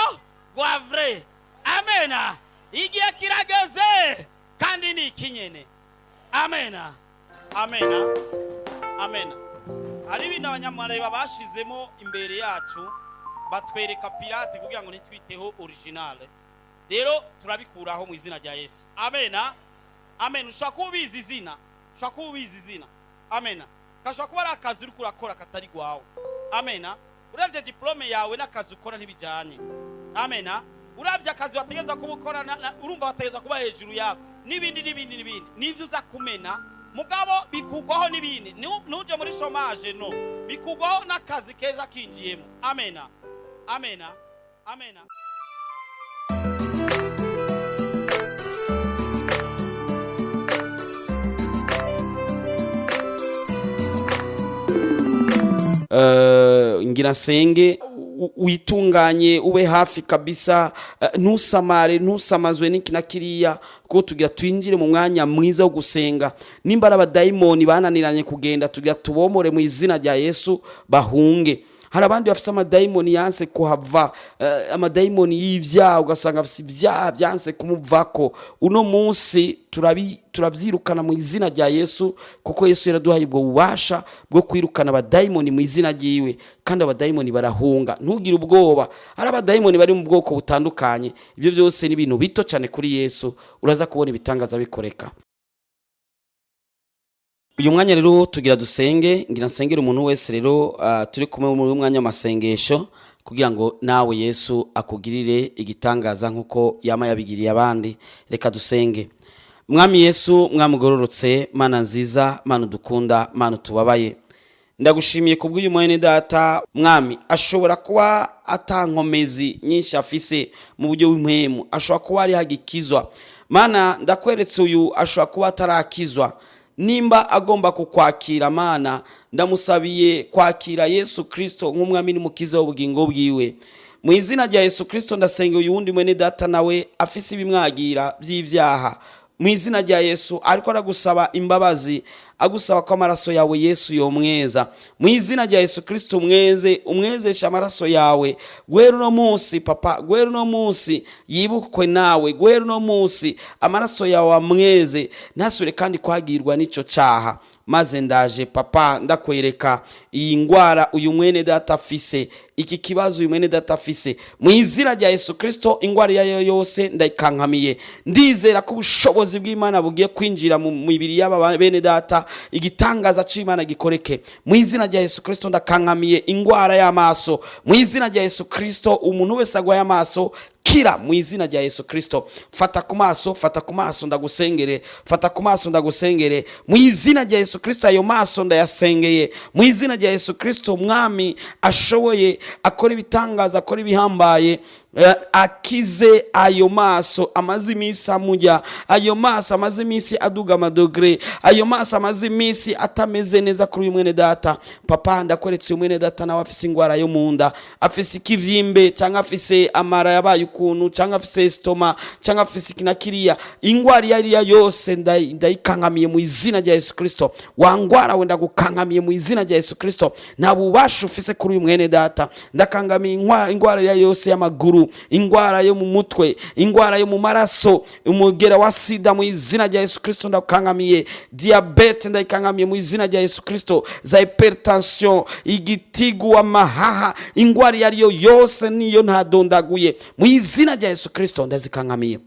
rwa vrai. Amena. Igihe kirageze kandi ni ikinyene. Amena, amena, amena. Hari ibintu abanyamareba bashizemo imbere yacu, batwereka pirate kugira ngo ntitwiteho originale. Rero turabikuraho mu izina rya Yesu. Amena, amen. Ushobora kuba ubizi izina, ushobora kuba ubizi izina. Amena. Kashobora kuba ari akazi uriko urakora katari gwawe. Amena. Uravye diplôme yawe n'akazi ukora ntibijanye. Amena. Uravye akazi wategereza kuba ukora, urumva wategereza kuba hejuru yawe n'ibindi n'ibindi n'ibindi, n'ivyo uza kumena. Mugabo bikugwaho n'ibindi. Ntuje muri chômage, no bikugwaho n'akazi keza kinjiyemo. Amena, amena, amena. Ngira nsenge, witunganye, ube hafi kabisa, ntusamare, ntusamazwe n'iki na kiriya, kuko tugira twinjire mu mwanya mwiza wo gusenga. Nimba ari abadayimoni bananiranye kugenda, tugira tubomore mu izina rya Yesu bahunge. Hari abandi bafite amadayimoni yanse kuhava, amadayimoni y'ibyaha, ugasanga afite ibyaha byanse kumuvako. Uno munsi turabyirukana mu izina rya Yesu, kuko Yesu yaraduhaye ubwo bubasha bwo kwirukana abadayimoni mu izina ryiwe, kandi abadayimoni barahunga. Ntugire ubwoba. Hari abadayimoni bari mu bwoko butandukanye. Ibyo byose ni ibintu bito cyane kuri Yesu. Uraza kubona ibitangaza bikoreka. Uyu mwanya rero tugira dusenge. Ngira nsengere umuntu wese rero, turi kumwe muri uyu mwanya w'amasengesho, kugira ngo nawe Yesu akugirire igitangaza nk'uko yama yabigiriye abandi. Reka dusenge. Mwami Yesu, Mwami ugororotse, Mana nziza, Mana udukunda, Mana utubabaye, ndagushimiye kubw'uyu mwene data. Mwami, ashobora kuba atankomezi nyinshi afise mu buryo bw'impwemu, ashobora kuba ari hagikizwa. Mana, ndakweretse uyu, ashobora kuba atarakizwa. Nimba agomba kukwakira, Mana, ndamusabiye kwakira Yesu Kristo nk'umwami n'umukiza w'ubugingo bwiwe mu izina rya Yesu Kristo. Ndasenga uyu wundi mwene data nawe afise ibimwagira by'ibyaha mu izina rya Yesu, ariko aragusaba imbabazi, agusaba ko amaraso yawe Yesu yomweza mu izina rya Yesu Kristo. Umweze, umwezesha amaraso yawe gwera uno munsi, papa. Gwera uno munsi yibukwe nawe. Gwera uno munsi amaraso yawe amweze, ntasubire kandi kwagirwa n'ico caha. Maze ndaje, papa, ndakwereka iyi ngwara uyu mwene data afise, iki kibazo uyu mwene data afise mu izina rya Yesu Kristo. Ingwara iyo ariyo yose ndayikankamiye. Ndizera ko ubushobozi bw'Imana bugiye kwinjira mu mibiri y'aba bene data, igitangaza c'Imana gikoreke mu izina rya Yesu Kristo. Ndakankamiye ingwara y'amaso mu izina rya Yesu Kristo. Umuntu wese agwaye amaso, kira mu izina rya Yesu Kristo. Fata ku maso, fata ku maso ndagusengere, fata ku maso ndagusengere mu izina rya Yesu Kristo. Ayo maso ndayasengeye mu izina rya Yesu Kristo. Mwami ashoboye, akora ibitangaza, akora ibihambaye, akize ayo maso amaze iminsi amujya, ayo maso amaze iminsi aduga amadogere, ayo maso amaze iminsi atameze neza kuri uyu mwene data. Papa, ndakweretse uyu mwene data nawe afise ingwara yo mu nda, afise ikivyimbe, cyangwa afise amara yabaye ukuntu, cyangwa afise estomac, cyangwa afise iki na kiriya. Ingwara iyo ariyo yose ndayikankamiye mu izina rya Yesu Kristo. Wangwara we, ndagukankamiye mu izina rya Yesu Kristo. Nta bubasha ufise kuri uyu mwene data. Ndakangamiye ingwara iyo ariyo yose y'amaguru, ingwara yo mu mutwe, ingwara yo mu maraso, umugera wa sida, mu izina rya Yesu Kristo ndakangamiye. Diyabete ndayikangamiye mu izina rya Yesu Kristo, za hypertension, igitigu, amahaha, ingwara iyo ariyo yose niyo ntadondaguye, mu izina rya Yesu Kristo ndazikankamiye.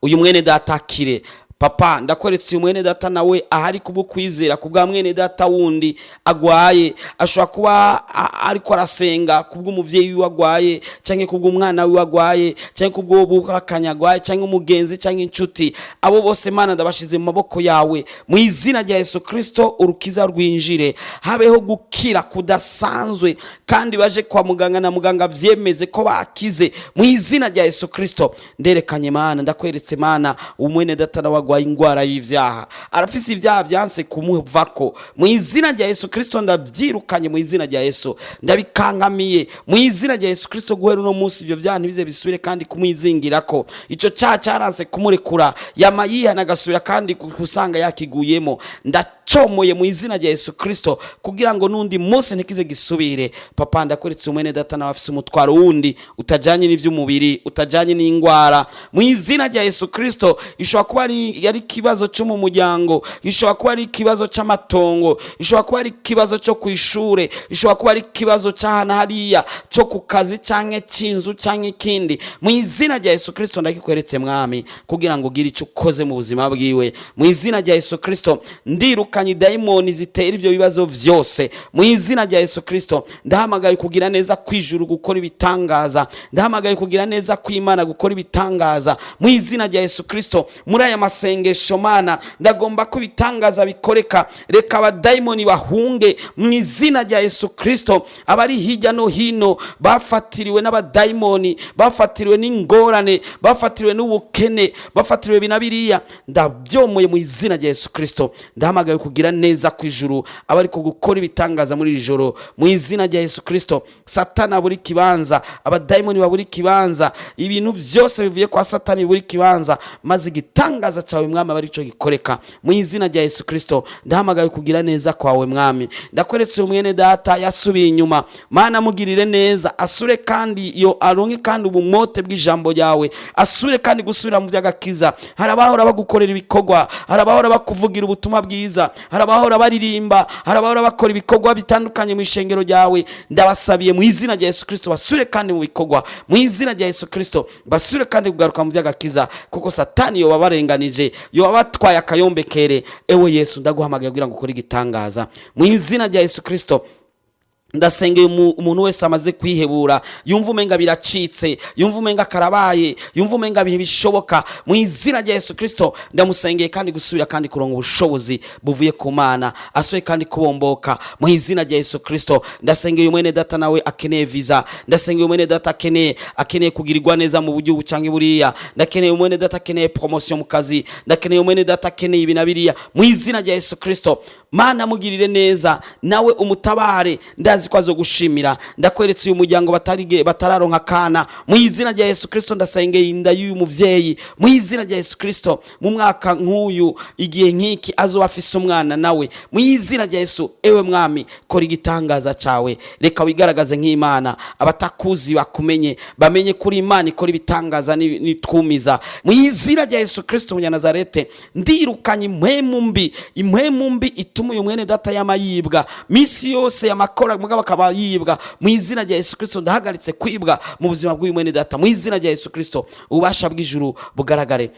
Uyu mwene data akire. Papa, ndakweretse uyu mwene data nawe ahari kubwo kwizera kubwa mwene data wundi agwaye. Ashobora kuba ariko arasenga kubw'umuvyeyi wiwe agwaye, canke kubw'umwana wiwe agwaye, canke kubw'uwo bubakanye agwaye, canke umugenzi, canke inshuti. Abo bose, Mana, ndabashize mu maboko yawe mu izina rya Yesu Kristo. Urukiza rwinjire, habeho gukira kudasanzwe, kandi baje kwa muganga na muganga vyemeze ko bakize mu izina rya Yesu Kristo. Nderekanye, Mana, ndakweretse, Mana, umwene data nawe agwaye. agwaye ingwara y'ivyaha, arafise ibyaha byanse kumuvako. Mu izina rya Yesu Kristo ndabyirukanye, mu izina rya Yesu ndabikankamiye, mu izina rya Yesu Kristo guhera uno munsi ivyo vyaha ntibize bisubire kandi kumwizingirako. Ico cyaha cyaranse kumurekura, yama yihana agasubira kandi gusanga yakiguyemo. Ndacomoye mu izina rya Yesu Kristo kugira ngo n'undi munsi ntikize gisubire. Papa, ndakweretse umwene data nawe afise umutwaro wundi utajanye n'ivy'umubiri, utajanye n'ingwara. Mu izina rya Yesu Kristo, ishobora kuba ari ikibazo cyo mu muryango, ishobora kuba ari ikibazo c'amatongo, ishobora kuba ari ikibazo cyo kw'ishure, ishobora kuba ari ikibazo c'ahana hariya cyo ku kazi canke c'inzu canke ikindi. Mu izina rya Yesu Kristo ndakikweretse Mwami, kugira ngo ugire icyo ukoze mu buzima bwiwe. Mu izina rya Yesu Kristo ndirukanye dayimoni zitera ivyo bibazo vyose. Mu izina rya Yesu Kristo ndahamagaye kugira neza kw'ijuru gukora ibitangaza, ndahamagaye kugira neza kw'Imana gukora ibitangaza. Mu izina rya Yesu Kristo, muri aya masengesho Mana ndagomba ko ibitangaza bikoreka. Reka abadayimoni bahunge mu izina rya Yesu Kristo. Abari hirya no hino bafatiriwe n'abadayimoni, bafatiriwe n'ingorane, bafatiriwe n'ubukene, bafatiriwe bina biriya, ndabyomoye mu izina rya Yesu Kristo. Ndahamagaye kugira neza kw'ijuru abari ko gukora ibitangaza muri iri joro. Mu izina rya Yesu Kristo, Satani abura ikibanza, abadayimoni babura ikibanza, ibintu byose bivuye kwa Satani bibura ikibanza, maze igitangaza cyawe Mwami abe arico gikoreka. Mu izina rya Yesu Kristo ndahamagaye kugira neza kwawe Mwami. Ndakweretse uyu mwene data yasubiye inyuma, Mana mugirire neza, asure kandi yo aronke kandi ubumote bw'ijambo ryawe, asubire kandi gusubira mu by'agakiza. Hari abahora bagukorera ibikorwa, hari abahora bakuvugira ubutumwa bwiza, hari abahora baririmba, hari abahora bakora ibikorwa bitandukanye mu ishengero ryawe. Ndabasabiye mu izina rya Yesu Kristo basubire kandi mu bikorwa. Mu izina rya Yesu Kristo basubire kandi kugaruka mu by'agakiza, kuko Satani yoba barenganije, yoba batwaye akayombekere. Ewe Yesu, ndaguhamagaye kugira ngo ukore igitangaza. Mu izina rya Yesu Kristo ndasengeye umuntu wese amaze kwihebura, yumva umenga biracitse, yumva umenga karabaye, yumva umenga ntibishoboka. Mu izina rya Yesu Kristo ndamusengeye kandi gusubira kandi kuronka ubushobozi buvuye ku Mana, asubire kandi kubomboka. Mu izina rya Yesu Kristo ndasengeye umwene data nawe akeneye visa, ndasengeye umwene data akeneye kugirirwa neza mu buryo ubu canke buriya, ndakeneye umwene data akeneye promotion mu kazi, ndakeneye umwene data akeneye ibi na biriya. Mu izina rya Yesu Kristo Mana mugirire neza nawe umutabare, ndazi ko azogushimira. Ndakweretse uyu muryango batararonka akana. Mu izina rya Yesu Kristo ndasengeye inda y'uyu muvyeyi. Mu izina rya Yesu Kristo, mu mwaka nk'uyu igihe nk'iki azoba afise umwana nawe. Mu izina rya Yesu, ewe Mwami kora igitangaza cawe, reka wigaragaze nk'Imana, abatakuzi bakumenye, bamenye kuri Imana ikora ibitangaza nitwumiza. Mu izina rya Yesu Kristo Umunyanazarete, ndirukanye impwemu mbi, impwemu mbi ituma uyu mwene data yama yibwa misi yose, yamakora mugabo akaba yibwa. Mu izina rya Yesu Kristo ndahagaritse kwibwa mu buzima bw'uyu mwene data. Mu izina rya Yesu Kristo ububasha bw'ijuru bugaragare.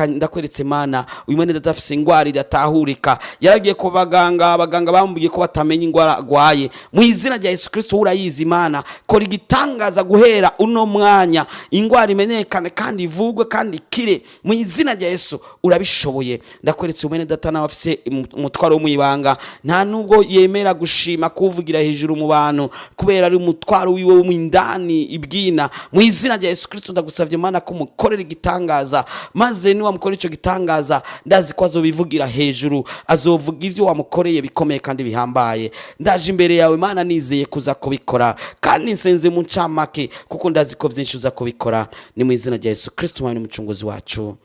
Ndakweretse Mana, uyu mwene data afise ingwara idatahurika, yaragiye ku baganga, abaganga bamubwiye ko batamenya ingwara agwaye. Mu izina rya Yesu Kristo urayizi Mana, kora igitangaza guhera uno mwanya, ingwara imenyekane kandi ivugwe kandi ikire. Mu izina rya Yesu urabishoboye. Ndakweretse umwene data nawe afise umutwaro wo mwibanga, nta nubwo yemera gushima kuwuvugira hejuru mu bantu kubera ari umutwaro wiwe wo mwindani ibwina. Mu izina rya Yesu Kristo ndagusavye Mana ko umukorera igitangaza, maze niwamukorera ico gitangaza ndazi ko azobivugira hejuru, azovuga ivyo wamukoreye bikomeye kandi bihambaye. Ndaje imbere yawe Mana nizeye kuza kubikora, kandi nsenze mu ncamake kuko ndazi ko vyinshi uza kubikora. Ni mu izina rya Yesu Kristo Umwami n'Umucunguzi wacu,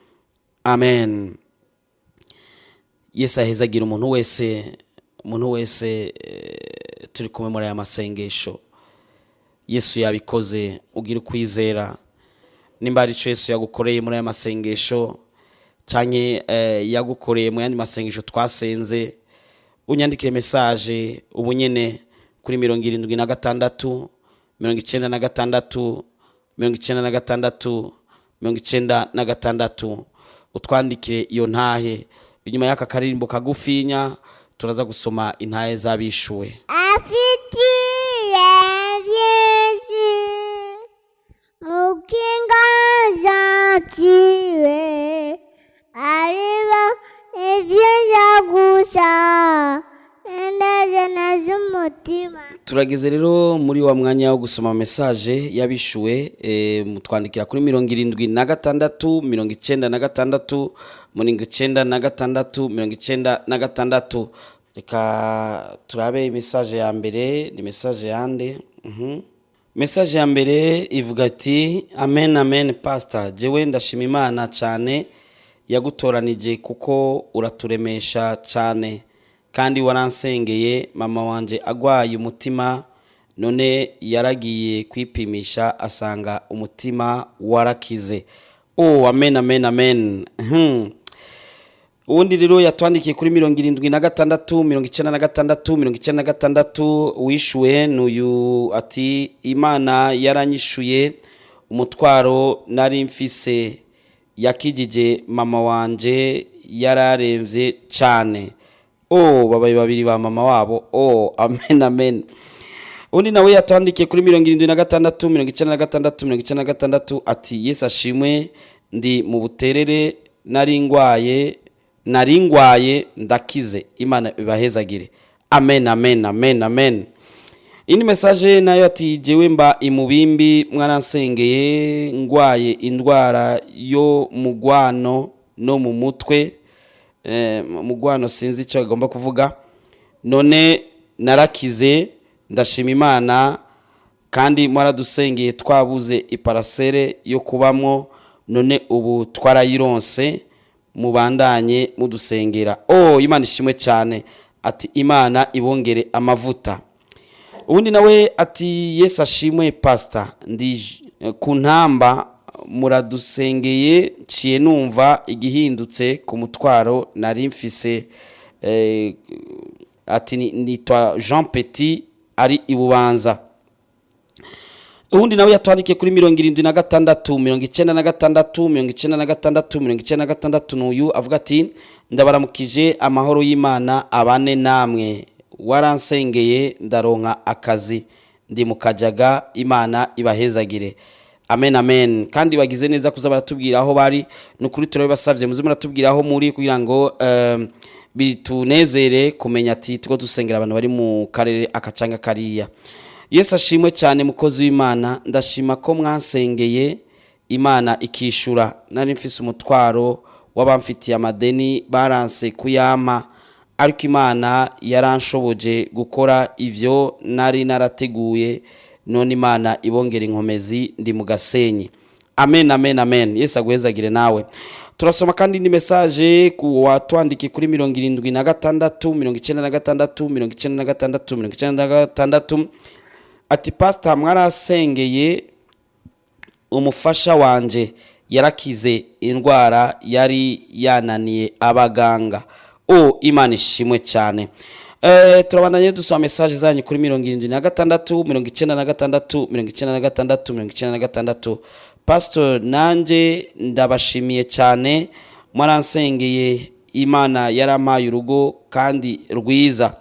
amen. Yesu ahezagira umuntu wese, umuntu wese turi kumwe muri aya masengesho. Yesu yabikoze, ugira ukwizera. Nimba hari ico Yesu yagukoreye muri aya masengesho canke yagukoreye mu yandi masengesho twasenze, unyandikire message ubu nyene kuri 76 96 96 96, utwandikire iyo ntahe. Inyuma y'aka karirimbo kagufinya turaza gusoma intahe z'abishuwe. Afitiye byinshi mukinga gentile, ariba ibyiza gusa, indege z'umutima. Turageze rero muri wa mwanya wo gusoma message yabishuwe. Mutwandikira kuri 76 96 96 96. Reka turabe message ya mbere. Ni message yande? Message ya mbere ivuga ati: "Amen, amen, pastor. Jewe ndashima Imana cyane yagutoranije, kuko uraturemesha cyane, kandi waransengeye mama wanje agwaye umutima, none yaragiye kwipimisha asanga umutima warakize." Oh, amen, amen, amen. Uwundi rero yatwandikiye kuri 76 96 96 wishuwe n'uyu, ati: "Imana yaranyishuye umutwaro nari mfise, yakijije mama wanje yararemvye cyane." Oh, babaye babiri ba mama wabo. Oh, amen, amen. Undi nawe yatwandikiye kuri 76 96 96 ati: "Yesu ashimwe, ndi mu Buterere, nari ngwaye ndakize, Imana ibahezagire." Amen, amen, amen, amen. Indi message nayo ati: "Jewe mba imubimbi, mwaransengeye ngwaye indwara yo mugwano no mu mutwe." Mugwano sinzi icyo agomba kuvuga. "None narakize, ndashima Imana. Kandi mwaradusengeye twabuze iparasere yo kubamwo, none ubu twarayironse, mubandanye mudusengera." Oh, Imana ishimwe cyane. Ati: "Imana ibongere amavuta." Ubundi nawe ati: "Yesu ashimwe pastor, ndi ku ntamba, muradusengeye nciye numva igihindutse ku mutwaro nari mfise." Ati nitwa Jean Petit, ari i Bubanza. Ubundi nawe yatwandikiye kuri 76 96 96 96 n'uyu avuga ati: "Ndabaramukije, amahoro y'Imana abane namwe. Waransengeye ndaronka akazi, ndi mu Kajaga, Imana ibahezagire." Amen, amen. Kandi bagize neza kuza baratubwira aho bari. Ni ukuri turabibasabye, muze muratubwira aho muri kugira ngo bitunezere kumenya ati tuko dusengera abantu bari mu karere akacanga kariya. "Yesu ashimwe cyane mukozi w'Imana, ndashima ko mwansengeye Imana ikishura. Nari mfise umutwaro w'abamfitiye amadeni, baranse kuyampa, ariko Imana yaranshoboje gukora ivyo nari narateguye. None Imana ibongera inkomezi, ndi mu Gasenyi." Amen, amen, amen. Yesu aguhezagire nawe. Turasoma kandi indi message ku watwandikiye kuri 76 96 96 96, ati: "Pastor, mwarasengeye umufasha wanje, yarakize indwara yari yananiye abaganga." O, Imana ishimwe cyane. Turabandanye dusoma message zanyu kuri 76 96 96 96. "Pastor, nanje ndabashimiye cyane, mwaransengeye Imana yarampaye urugo kandi rwiza,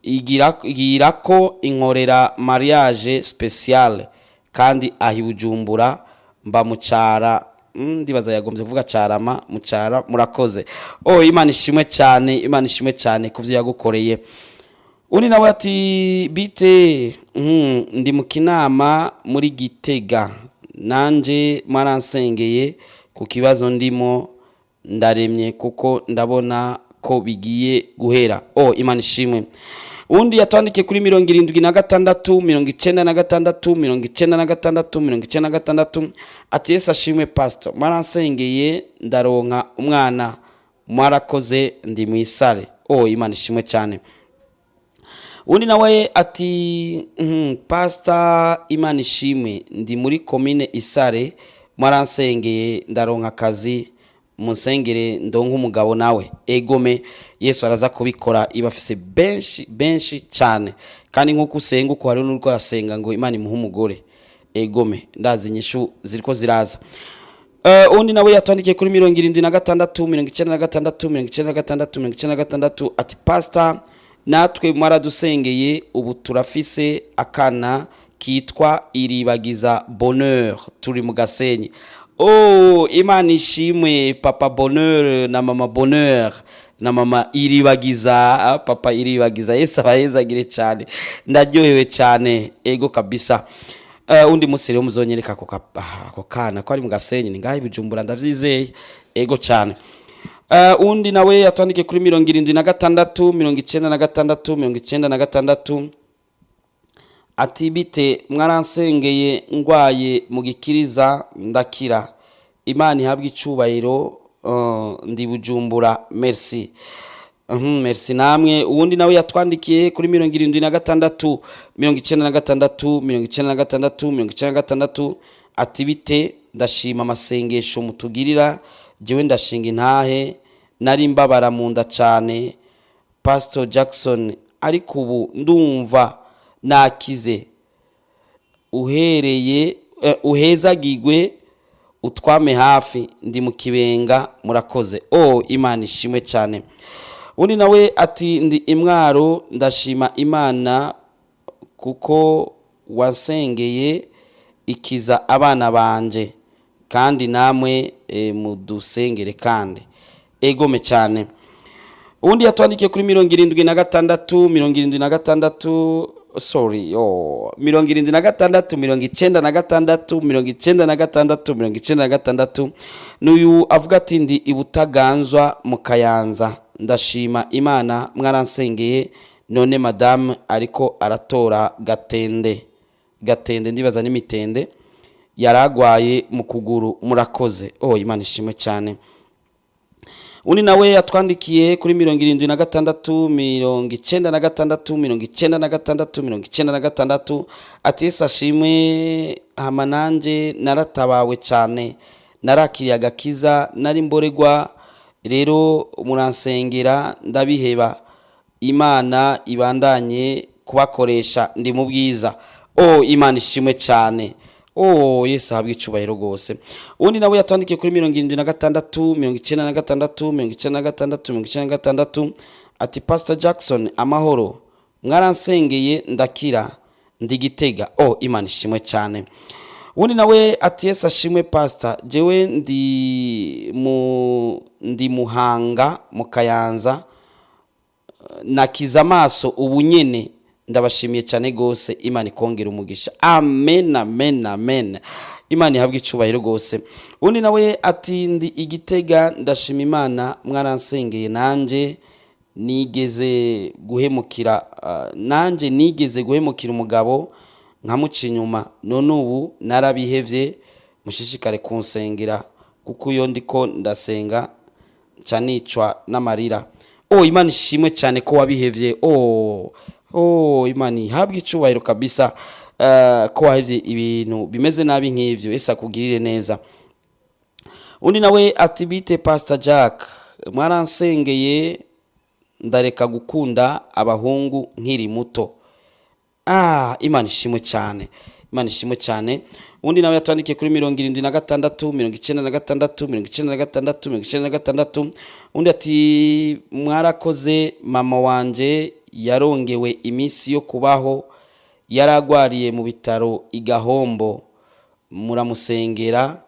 igira ko inkorera mariage spéciale, kandi ahi Bujumbura mba mucara." Ndibaza yagombye kuvuga Carama, mucara. Murakoze. Oh, Imana ishimwe cyane, Imana ishimwe cyane kuvyo yagukoreye. Undi nawe ati: "Bite, ndi mu Kinama muri Gitega, nanje mwaransengeye ku kibazo ndimo, ndaremye kuko ndabona ko bigiye guhera." Oh, Imana ishimwe. Undi yatwandikiye kuri 76 96 96 96 ati: "Yesu ashimwe pastor, mwaransengeye ndaronka umwana, mwarakoze, ndi mu Isare." Oh, Imana ishimwe cyane. Undi nawe ati: "Pastor, Imana ishimwe, ndi muri komine Isare, mwaransengeye ndaronka akazi, munsengere ndonke umugabo nawe." Egome, Yesu araza kubikora, ibafise benshi benshi cyane. Kandi nk'uko usenga uko, hari n'uriko arasenga ngo Imana imuhe umugore. Egome, ndazi inyishu ziriko ziraza. Undi nawe yatwandikiye kuri 76 96 96 96 ati: "Pastor, natwe mwaradusengeye, ubu turafise akana kitwa Iribagiza Bonheur, turi mu Gasenyi." Oh, Imana ishimwe, papa Bonheur na mama Bonheur. Na mama Iribagiza, papa Iribagiza, Yesu abahezagire cyane. Ndaryohewe cyane, ego kabisa. Undi munsi rero muzonyereka ako kana ko ari mu Gasenyi, ni ngaho i Bujumbura, ndavyizeye, ego cyane. Undi nawe yatwandikiye kuri 76 96 96, ati: "Bite, mwaransengeye ngwaye mu gikiriza ndakira, Imana ihabwe icubahiro, ndi Bujumbura, merci." Merci namwe. Uwundi nawe yatwandikiye kuri 76 96 96 96, ati: "Bite, ndashima amasengesho mutugirira, jewe ndashinga intahe, nari mbabara mu nda cane, Pastor Jackson, ariko ubu ndumva nakize, uhereye uhezagigwe, utwame hafi, ndi mu Kibenga, murakoze." Oh, Imana ishimwe cyane. Undi nawe ati: "Ndi Imwaro, ndashima Imana kuko wasengeye ikiza abana banje, kandi namwe mudusengere kandi." Egome cyane. Ubundi yatwandikiye kuri 76 76, sorry yo, 76 96 96 96. N'uyu avuga ati: "Ndi Ibutaganzwa mu Kayanza, ndashima Imana, mwaransengeye none madame ariko aratora gatende." Gatende ndibaza n'imitende, yaragwaye mu kuguru, murakoze. Oh, Imana ishimwe cyane. Undi nawe yatwandikiye kuri 76 96 96 96, ati: "Yesu ashimwe, hama nanjye naratabawe cyane, narakiriye agakiza, nari mboregwa, rero muransengera ndabiheba, Imana ibandanye kubakoresha, ndi mu Bwiza." Oh, Imana ishimwe cyane. Oh, Yesu ahabwe icubahiro rwose. Undi nawe yatwandikiye kuri 76 96 96 96, ati: "Pastor Jackson, amahoro, mwaransengeye ndakira, ndi Gitega." Oh, Imana ishimwe cyane. Undi nawe ati: "Yesu ashimwe pastor, jewe ndi Muhanga mu Kayanza, nakiza amaso ubu nyene, ndabashimiye cyane gose, Imana ikongera umugisha." Amen, amen, amen. Imana ihabwe icubahiro rwose. Undi nawe ati: "Ndi Igitega, ndashima Imana, mwaransengeye, nanjye nigeze guhemukira, nanjye nigeze guhemukira umugabo nkamuca inyuma, none ubu narabihevye, mushishikare kunsengera kuko iyo ndiko ndasenga nca nicwa n'amarira." Oh, Imana ishimwe cyane ko wabihevye. Oh, Imana ihabwe icubahiro kabisa, ko wahevye ibintu bimeze nabi nk'ivyo. Ese akugirire neza. Undi nawe ati: "Bite Pastor Jack, mwaransengeye ndareka gukunda abahungu nkiri muto." Ah, Imana ishimwe cyane, Imana ishimwe cyane. Undi nawe yatwandikiye kuri 76 96 96 96. Undi ati: "Mwarakoze, mama wanje yarongewe iminsi yo kubaho, yaragwariye mu bitaro i Gahombo, muramusengera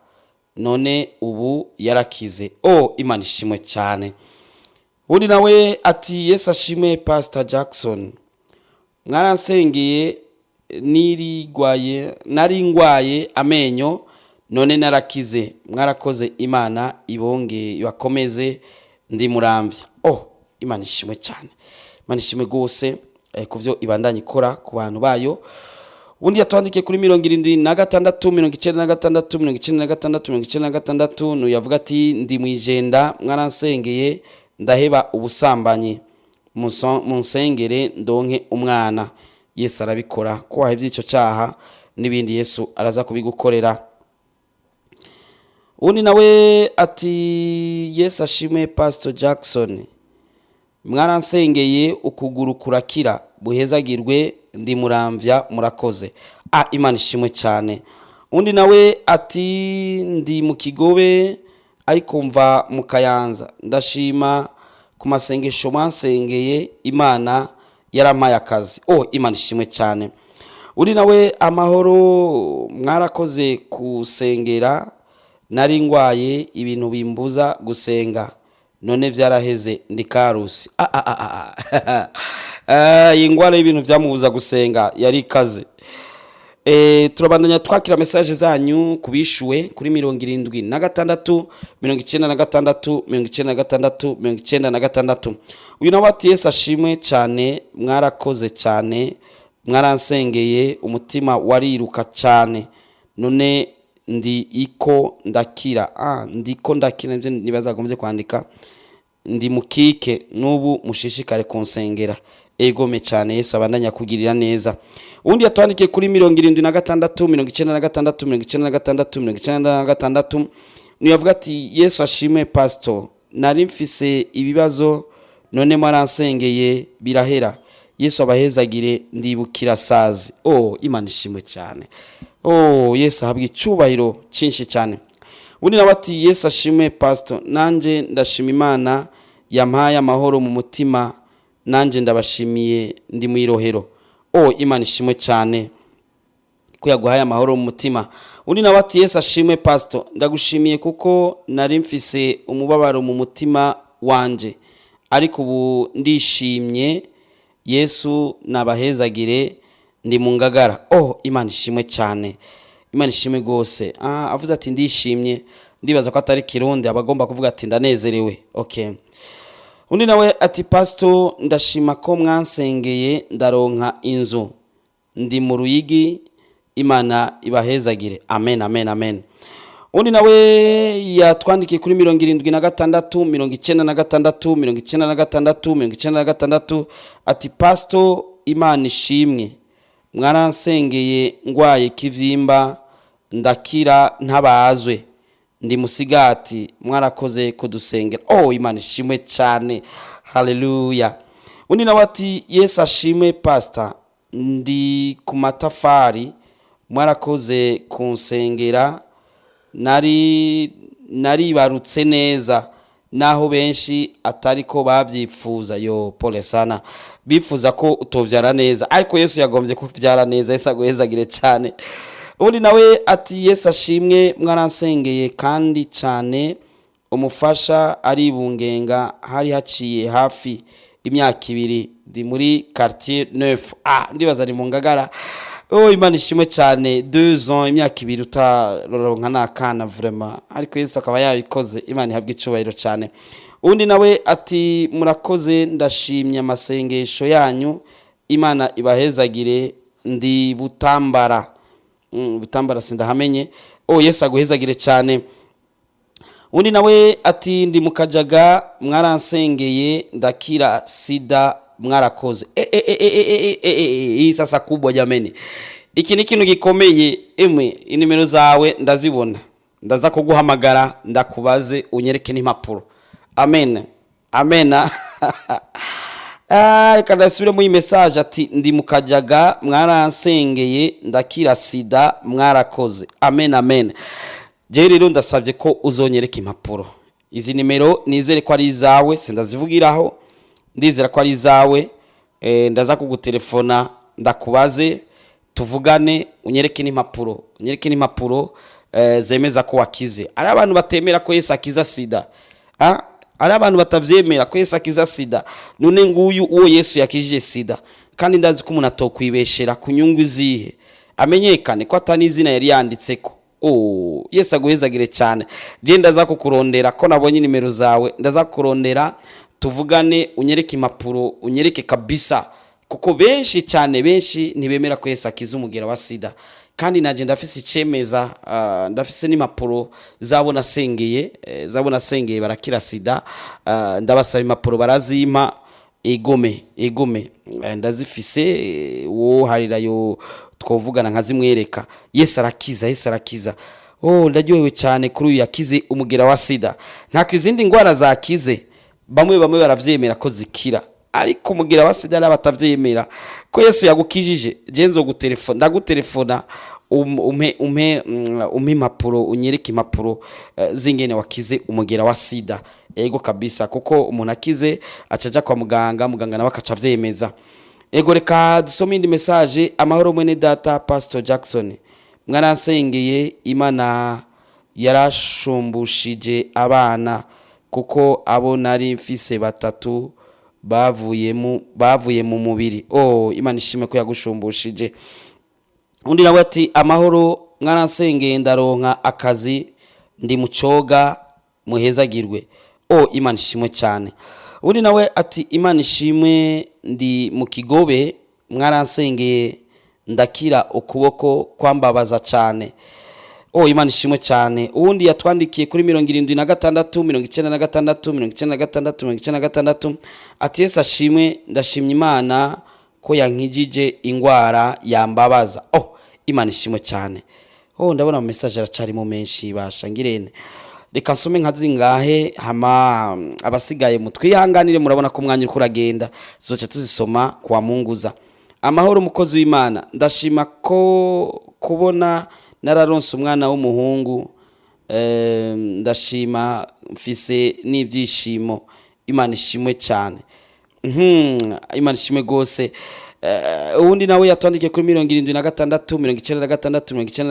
none ubu yarakize." Oh, Imana ishimwe cyane. Undi nawe ati: "Yesu ashimwe Pastor Jackson, mwaransengeye nirigwaye, nari ngwaye amenyo none narakize, mwarakoze, Imana ibonge ibakomeze, ndi Murambya." Oh, Imana ishimwe cyane, Imana ishimwe rwose ku byo ibandanya ikora ku bantu bayo. Undi yatwandikiye kuri 76 96 96 96, nuyavuga ati: "Ndi Mwijenda, mwaransengeye ndaheba ubusambanyi, munsengere ndonke umwana." Yesu arabikora. Ko wahevye ico caha n'ibindi, Yesu araza kubigukorera. Undi nawe ati: "Yesu ashimwe Pastor Jackson, mwaransengeye ukuguru kurakira, buhezagirwe, ndi Muramvya, murakoze." Ah, Imana ishimwe cyane. Undi nawe ati: "Ndi mu Kigobe ariko mva mu Kayanza, ndashima ku masengesho mwansengeye, Imana yarampaye akazi." Oh, Imana ishimwe cyane. Undi nawe: "Amahoro, mwarakoze kusengera, nari ngwaye ibintu bimbuza gusenga." None vyaraheze, ndi Karusi. Ah, ah, ah, ah. Ah, iyi ngwara y'ibintu vyamubuza gusenga yari ikaze. Turabandanya twakira message zanyu kubishuwe kuri 76 96 96 96. Uyu nawe ati: "Yesu ashimwe cyane, mwarakoze cyane, mwaransengeye umutima wariruka cyane, none ndi iko ndakira." Ah, ndiko ndakira, nivyo nibazagombye kwandika. Ndi mukike n'ubu, mushishikare kunsengera. Egome cyane, Yesu abandanya kugirira neza. Undi yatwandikiye kuri 76 96 96 96, niyo ati: "Yesu ashimwe pastor, nari mfise ibibazo none mwaransengeye birahera. Yesu abahezagire, ndibukira sazi." Oh, Imana ishimwe cyane. Oh, Yesu ahabwa icubahiro cyinshi cyane. Undi nawe ati: "Yesu ashimwe pastor, nanje ndashima Imana yampaye amahoro mu mutima, nanje ndabashimiye, ndi mu Irohero." Oh, Imana ishimwe cyane ko yaguhaye amahoro mu mutima. Undi nawe ati: "Yesu ashimwe pastor, ndagushimiye kuko nari mfise umubabaro mu mutima wanje, ariko ubu ndishimye. Yesu nabahezagire, ndi mu Ngagara." Oh, Imana ishimwe cyane, Imana ishimwe rwose. Ah, avuze ati "ndishimye", ndibaza ko atari Kirundi, abagomba kuvuga ati "ndanezerewe". Okay. Undi nawe ati: "Pastor, ndashima ko mwansengeye ndaronka inzu, ndi mu Ruyigi. Imana ibahezagire." Amen, amen, amen. Undi nawe yatwandikiye kuri 76 96 96 96, ati: "Pastor, Imana ishimwe, mwaransengeye ngwaye kivyimba ndakira ntabazwe, ndi Musigati. Mwarakoze kudusengera." Oh, Imana ishimwe cyane, haleluya. Undi nawe ati: "Yesu ashimwe pastor, ndi ku Matafari, mwarakoze kunsengera, nari naribarutse neza naho benshi atari ko babyifuza." Yo, pole sana, bifuza ko utovyara neza, ariko Yesu yagombye kubyara neza. Yesu aguhezagire cyane. Ubundi nawe ati: "Yesu ashimwe, mwaransengeye kandi cyane, umufasha aribungenga, hari haciye hafi imyaka 2, ndi muri quartier neuf." Ah, ndibaza ni mu Ngagara. Oh, Imana ishimwe cyane. 2 ans, imyaka 2 utaroronka n'akana vraiment, ariko Yesu akaba yabikoze. Imana ihabwa icubahiro cyane. Undi nawe ati: "Murakoze, ndashimye amasengesho yanyu, Imana ibahezagire, ndi Butambara." Butambara sindahamenye. Oh, Yesu aguhezagire cyane. Undi nawe ati: "Ndi mu Kajaga, mwaransengeye ndakira sida, mwarakoze." E, e, e, e, e, e, e, e, hii sasa kubwa jameni, iki ni ikintu gikomeye. Emwe, inimero zawe ndazibona, ndaza kuguhamagara ndakubaze, unyereke n'impapuro. Amen, amen. Ah, reka ndasubire muri message. Ati: "Ndi mu Kajaga, mwaransengeye ndakira sida, mwarakoze." Amen, amen. Jewe rero ndasabye ko uzonyereka impapuro. Izi nimero nizere ko ari izawe, sindazivugiraho, ndizera ko ari izawe. Ndaza kugutelefona ndakubaze, tuvugane, unyereke n'impapuro, unyereke n'impapuro zemeza ko wakize. Ari abantu batemera ko Yesu akiza sida. Ah, ari abantu batavyemera ko Yesu akiza sida. None nguyu uwo Yesu yakijije sida. Kandi ndazi ko umuntu atokwibeshera ku nyungu izihe, amenyekane ko atani izina yari yanditseko. Oh, Yesu aguhezagire cyane. Je ndaza kukurondera, ko nabonye nimero zawe, ndaza kukurondera tuvugane, unyereke impapuro, unyereke kabisa, kuko benshi cyane, benshi ntibemera ko Yesu akiza umugera wa sida. Kandi naje ndafise icemeza, ndafise n'impapuro zabo nasengeye, zabo nasengeye barakira sida. Ndabasaba impapuro barazimpa. Egome, egome. Ndazifise. Wo harirayo twovugana nkazimwereka. Yesu arakiza, Yesu arakiza. Oh, ndaryohewe cyane kuri uyu yakize umugera wa sida. Ntako izindi ndwara zakize, bamwe bamwe baravyemera ko zikira, ariko umugera wa sida n'abatavyemera ko Yesu yagukijije. Je nzogutelefona, ndagutelefona, umpe impapuro, unyereke impapuro z'ingene wakize umugera wa sida. Ego kabisa, kuko umuntu akize acaja kwa muganga, muganga nawe akaca avyemeza. Ego, reka dusome indi message. "Amahoro mwene data Pastor Jackson, mwaransengeye, Imana yarashumbushije abana. Kuko abo nari mfise batatu bavuye mu mubiri. Oh, Imana ishimwe ko yagusumbushije. Undi nawe ati: "Amahoro, mwaransengeye ndaronka akazi, ndi mu coga, muhezagirwe." Oh, Imana ishimwe cyane. Undi nawe ati: "Imana ishimwe, ndi mu Kigobe, mwaransengeye ndakira ukuboko kwambabaza cyane." Oh, Imana ishimwe cyane. Uwundi yatwandikiye kuri 76 96 96 96 ati: "Yesu ashimwe, ndashimye Imana ko yankijije ingwara yambabaza." Oh, Imana ishimwe cyane. Oh, ndabona ama message aracarimo menshi. Basha ngirene, reka nsome nka zingahe, hama abasigaye mutwihanganire. Murabona ko umwanya uriko uragenda, tuzoca tuzisoma kwa Munguza. "Amahoro umukozi w'Imana, ndashima ko kubona nararonse umwana w'umuhungu. Ndashima, mfise n'ibyishimo. Imana ishimwe cyane." Imana ishimwe rwose. Uwundi nawe yatwandikiye kuri 76 96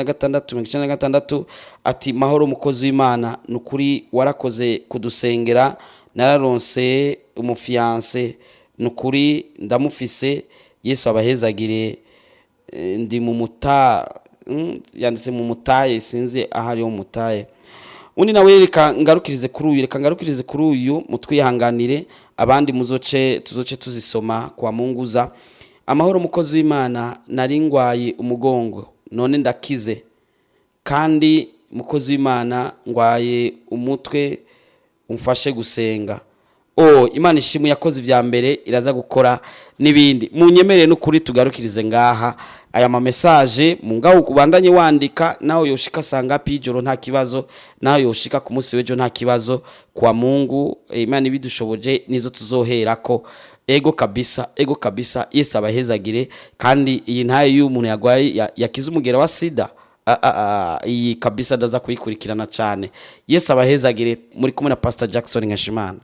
96 96 ati: "Mahoro umukozi w'Imana, ni ukuri warakoze kudusengera, nararonse umu fiancé, ni ukuri ndamufise. Yesu abahezagire." Ndi mu muta, yanditse mu mutaye, sinzi aho ariho mutaye. Undi nawe, reka ngarukirize kuri uyu, reka ngarukirize kuri uyu, mutwihanganire, abandi muzoce tuzoce tuzisoma kwa Munguza. "Amahoro umukozi w'Imana, nari ngwaye umugongo none ndakize. Kandi mukozi w'Imana, ngwaye umutwe, umfashe gusenga." Oh, Imana ishimwe, yakoze ibya mbere, iraza gukora n'ibindi. Munyemerere n'ukuri tugarukirize ngaha aya ma message. Mungaho ubandanye wandika, nawe yoshika sanga pijoro nta kibazo, nawe yoshika ku munsi w'ejo nta kibazo. Kwa Mungu, Imana ibidushoboje nizo tuzoherako. Ego kabisa, ego kabisa. Yesu abahezagire. Kandi iyi ntaye y'umuntu yagwaye yakize umugera wa sida. Iyi kabisa ndaza kuyikurikirana cyane. Yesu abahezagire. Muri kumwe na Pastor Jackson Nkeshimana.